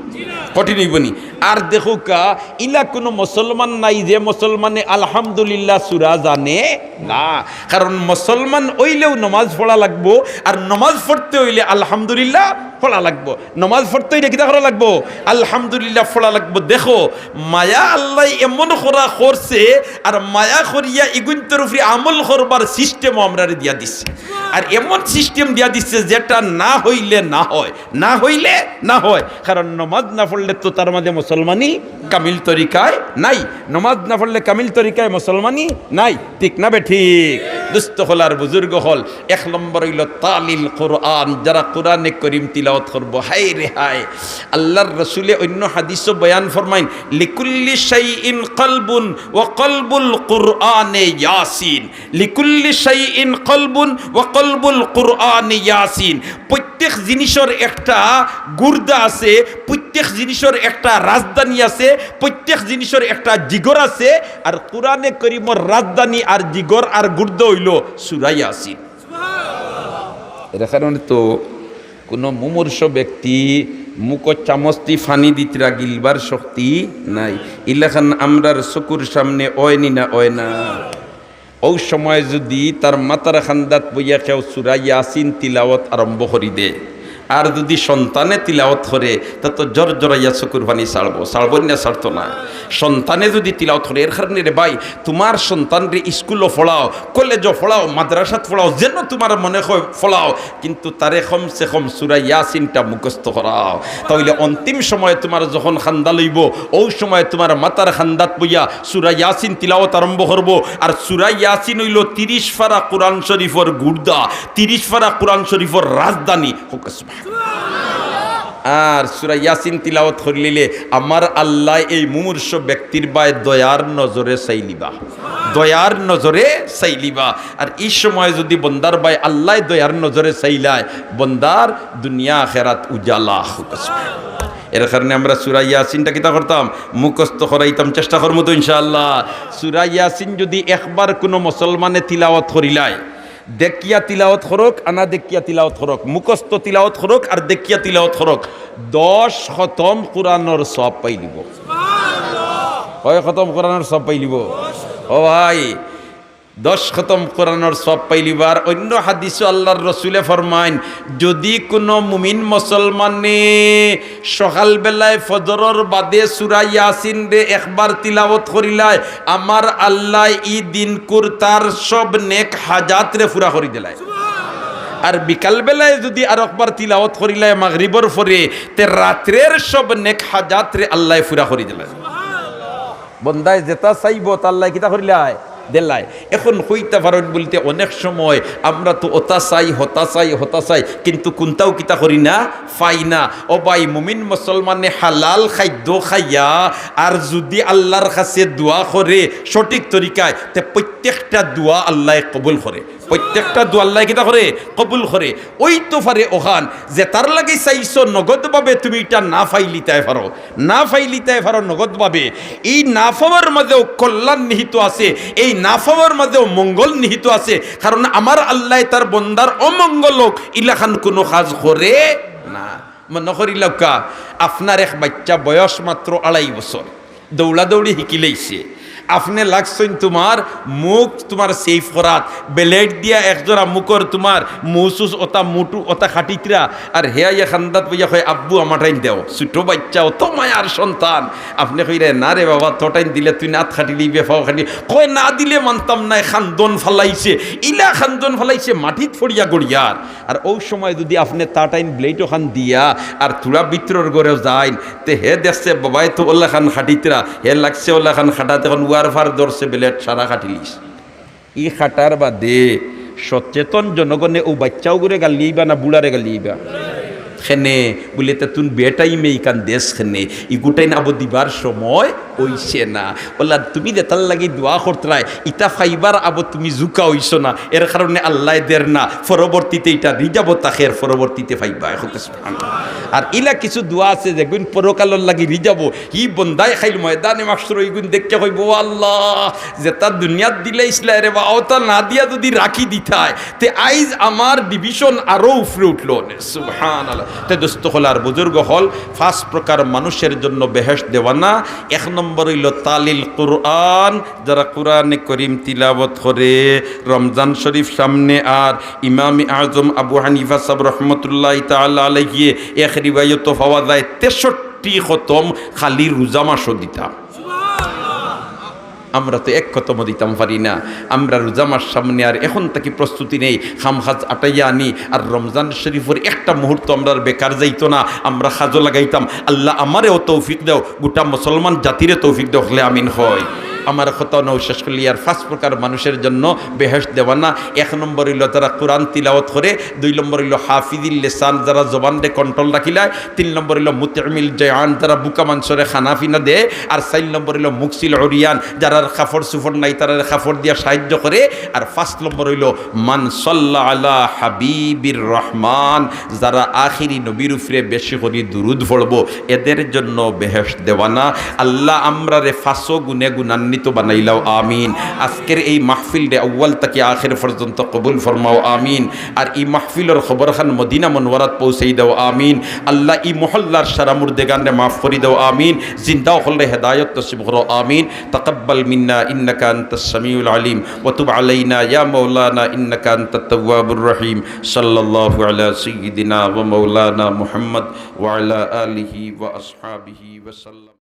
কঠিন অইবো নি? আর দেখউক্কা, ইলা কুনু মুসলমান নাই যে মুসলমানে আলহামদুলিল্লাহ সুরা জানে না। কারণ মুসলমান অইলেও নমাজ পড়া লাগবো, আর নমাজ পড়তে অইলে আলহামদুলিল্লাহ পড়া লাগবো। নমাজ পড়তে অইলে কিতা করা লাগবো? আলহামদুলিল্লাহ পড়া লাগবো। দেখো, মায়া আল্লায় এমন করা করছে, আর মায়া করিয়া ইগুইন্তর উপরে আমল করবার সিস্টেমও আমরারে দিয়া দিছে। আর এমন সিস্টেম দিয়া দিছে যেটা না হইলে না হয়, না হইলে না হয়। কারণ নমাজ না পড়লে তো তার মাঝে মুসলমানি কামিল তরিকায় নাই। নমাজ না পড়লে কামিল তরিকায় মুসলমানি নাই। ঠিক না বেঠিক? দুস্ত অকল আর বুজুর্গ অকল, এক নম্বর অইলো তালিল কোরআন, যারা কোরআনে করিম তিলাওয়াত করবো। হায় রে হায়, আল্লাহর রসুলে অইন্য হাদিসও বয়ান ফরমাইন, "লিকুল্লি শাইইন কলবুন ওয়া কলবুল কোরআনে ইয়াসিন।" লিকুল্লি শাইইন কলবুন ওয়া কলবুল কোরআনে ইয়াসিন। প্রত্যেক জিনিসর একটা গুর্দা আছে, প্রত্যেক জিনিসর একটা রাজধানী আছে, প্রত্যেক জিনিসর একটা জিগর আছে। আর কোরআনে করিমর রাজধানী আর জিগর আর গুর্দা অইলো সূরা ইয়াসিন। এর কারণে তো কুনু মুমূর্ষু ব্যক্তি মুখো চামচদি পানি দিতরা গিলবার শক্তি নাই। ইলাখান আমরার চকুর সামনে অয়নি না অয় না? অউ সময় যুদি তার মাতার কান্দাত বইয়া কেউ সূরা ইয়াসিন তিলাওয়াত আরম্ভ করি দে, আর যুদি সন্তানে তিলাওয়াত করে, তা তো জরজরাইয়া চকুর পানি ছাড়বো, ছাড়বো না, ছাড়তো না। সন্তানে যুদি তিলাওয়াত করে, এর কারণে রে ভাই, তুমার সন্তানরে স্কুলো পড়াও, কলেজো পড়াও, মাদ্রাসাত পড়াও, যেন তুমার মনে হয় পড়াও, কিন্তু তারে কমসে কম সূরা ইয়াসিনটা মুখস্থ করাও। তাইলে অন্তিম সময়ে তুমার যখন কান্দা লইবো, অউ সময় তুমার মাতার কান্দাত বইয়া সূরা ইয়াসিন তিলাওয়াত আরম্ভ করবো। আর সূরা ইয়াসিন অইলো তিরিশ পারা কোরআন শরীফর গুর্দা, তিরিশ পারা কোরআন শরীফর রাজধানী। কউক্কা সুবহানাল্লাহ। আর সূরা ইয়াসিন তিলাওয়াত করিলিলে আমার আল্লায় এই মুমূর্ষু ব্যক্তির বায় দয়ার নজরে চাইলিবা, দয়ার নজরে চাইলিবা। আর ই সময় যুদি বন্দার বায় আল্লায় দয়ার নজরে চাইলায়, বন্দার দুনিয়া আখেরাত উজালা। কউক্কা সুবহানাল্লাহ। এর কারণে আমরা সূরা ইয়াসিনটা কিতা করতাম? মুখস্থ করাইতাম, চেষ্টা করমু তো ইনশাআল্লাহ। সূরা ইয়াসিন যুদি একবার কুনু মুসলমানে তিলাওয়াত করিলায়, দেখিয়া তিলাওয়াত করউক, আনা দেখিয়া তিলাওয়াত করউক, মুখস্থ তিলাওয়াত করউক আর দেখিয়া তিলাওয়াত করউক, দশ খতম কোরআনর সওয়াব পাইলিবো। কয় খতম কোরআনর সওয়াব পাইলিবো? ও ভাই, দশ খতম কোরআনর সওয়াব পাইলিবো। আর অইন্য হাদিসো আল্লাহর রসুলে ফরমাইন, যুদি কুনু মুমিন মুসলমানে সকালবেলায় ফজরর বাদে সূরা ইয়াসিনরে একবার তিলাওয়াত করিলায়, আমার আল্লায় ই দিনকুর তার সব নেক হাজাতরে পুরা করি দিলায়। আর বিকালবেলায় যুদি আরকবার তিলাওয়াত করিলায় মাগরিবর পরে, তে রাত্রের সব নেক হাজাতরে আল্লায় পুরা করি দিলায়। বন্দায় যেতা চাইবো, তা আল্লায় কিতা করিলায়? দিলায়। এখন কইতা পারইন বুলতে অনেক সময় আমরা তো অতা চাই, হতা চাই, হতা চাই, কিন্তু কুনতাউ কিতা করি না, পাই না। ও ভাই, মুমিন মুসলমানে হালাল খাদ্য খাইয়া আর যুদি আল্লাহর কাছে দোয়া করে সঠিক তরিকায়, তে প্রত্যেকটা দোয়া আল্লায় কবুল করে। প্রত্যেকটা দোয়া আল্লায় কিতা করে? কবুল করে। অইতো পারে অখান, যেতার লাগি চাইছো নগদভাবে তুমি ইটা না পাইলিতায় পারো, না পাইলিতায় পারো নগদভাবে। এই না পাওয়ার মাঝেও কল্যাণ নিহিত আছে, এই না পাওয়ার মাঝেও মঙ্গল নিহিত আছে। কারণ আমার আল্লায় তার বন্দার অমঙ্গল অউক, ইলাখান কুনু কাজ করে না। মনো করিলাউক্কা, আপনার এক বাইচ্চা বয়স মাত্র আড়াই বছর, দৌড়াদৌড়ি হিকিলাইছে। আপনে লাগছইন তুমার মুখ তুমার সেফ করাত, ব্লেড দিয়া একজোড়া মুখর তুমার মুসুস অতা মুটু অতা খাটিতরা, আর হে আইয়া খান্দাত বইয়া কয়, "আব্বু, আমাটাইন দেও।" ছোট বাইচ্চা, অত মায়ার সন্তান। আপনে কইরা, "না রে বাবা, তোটাইন দিলে তুই নাত খাটিলিবে, ফাও খাটি।" কয়, "না দিলে মানতাম নায়, খান্দন ফালাইছে।" ইলা খান্দন ফালাইছে, মাটিত ফড়িয়া গড়িয়ার। আর অউ সময় যুদি আপনে তাটাইন ব্লেড অখান দিয়া আর থুড়া ভিতরর ঘরো যাইন, তে হে দেখছে বাবায় তো অলাখান খাটিতরা, হে লাগছে অলাখান খাটাত, অখন ওয়ারফার ধরছে, ব্লেড সারা খাটিলিছে। ই খাটার বাদে সচেতন জনগণে অউ বাইচ্চাগুরে গালিবা না বুড়ারে গালিবা? কেনে বুলে, "তে তুন বেটাইমে ইখান দেস কেনে, ইগুটাইন আবো দিবার সময় অইছে না।" অলা তুমি যেতার লাগি দোয়া করতরায়, ইতা পাইবার আবো তুমি জুকা অইছো না, এর কারণে আল্লায় দের না, পরবর্তীতে ইটা রিজার্ভ থাকের, পরবর্তীতে পাইবা। এখন সুবহানাল্লাহ। আর ইলা কিছু দোয়া আছে যেগুন পরকালর লাগি রিজার্ভ, হি বন্দায় কাইল ময়দানে মাহশরো ইগুন দেখিয়া কইবো, "ও আল্লাহ, যেতা দুনিয়াত দিলাইছলায় রে বা, অতা না দিয়া যুদি রাখি দিতায়, তে আইজ আমার ডিভিশন আরো উপরে উঠলো নে।" সুবহানাল্লাহ। তে দোস্ত অকল আর বুজুর্গ অকল, পাঁচ প্রকার মানুষের জন্য বেহেশত দেওয়ানা। এক নম্বর অইলো তালিল কুরআন, যারা কুরআনে করিম তিলাওয়াত করে, রমজান শরিফ সামনে, আর ইমামে আজম আবু হানিফা সাব রহমতুল্লাহি তাআলা আলাইহি এক রিওয়ায়তো পাওয়া যায় তেষট্টি খতম খালি রোজা মাসো দিতা। আমরা তো এক খতমও দিতাম পারি না। আমরা রোজা মাস সামনে, আর এখন থাকি প্রস্তুতি নেই, কাম-কাজ আটাইয়া আনি, আর রমজান শরিফর একটা মুহূর্ত আমরার বেকার যাইতো না, আমরা কাজো লাগাইতাম। আল্লাহ আমারেও তৌফিক দেও, গোটা মুসলমান জাতিরে তৌফিক দেও, হকলে আমিন কই। আমার কথা অনো শেষ করলি, আর পাঁচ প্রকার মানুষের জন্য বেহেশত দেওয়ানা। এক নম্বর অইলো যারা কুরআন তিলাওয়াত করে, দুই নম্বর অইলো হাফিজিল লিসান, যারা জবানরে কন্ট্রোল রাখিলায়, তিন নম্বর অইলো মুতইমুল জায়ান, যারা ভুকা মানষরে খানা পিনা দেয়, আর চাইর নম্বর অইলো মুকসিল উরিয়ান, যারার কাপড় চুপড় নাই, তারারে কাপড় দিয়া সাহায্য করে, আর পাঁচ নম্বর অইলো মান সাল্লা আলা হাবিবির রহমান, যারা আখেরি নবীর উপরে বেশি করি দুরুদ পড়বো, এদের জন্য বেহেশত দেওয়ানা। আল্লাহ আমরারে পাঁচো গুণে গুণান্বিত বানাইলাও, আমিন। আজকের এই মাহফিলরে আউয়াল থাকি আখের পর্যন্ত কবুল ফরমাও, আমিন। আর ই মাহফিলর খবরখান মদিনা মনোয়ারাত পৌঁছাই দেও, আমিন। আল্লাহ, ই মহল্লার সারা মুর্দেগানরে মাফ করি দেও, আমিন। জিন্দা অকলরে হেদায়ত নসিব করো, আমিন। তাকাব্বাল মিন্না ইন্নাকা আনতাস সামিউল আলিম ওয়া তুব আলাইনা ইয়া মাওলানা ইন্নাকা আনতাত তাওয়াবুর রহিম। সাল্লাল্লাহু আলা সাইয়্যিদিনা ওয়া মাওলানা মুহাম্মদ ওয়া আলা আলিহি ওয়া আসহাবিহি ওয়া সাল্লাম।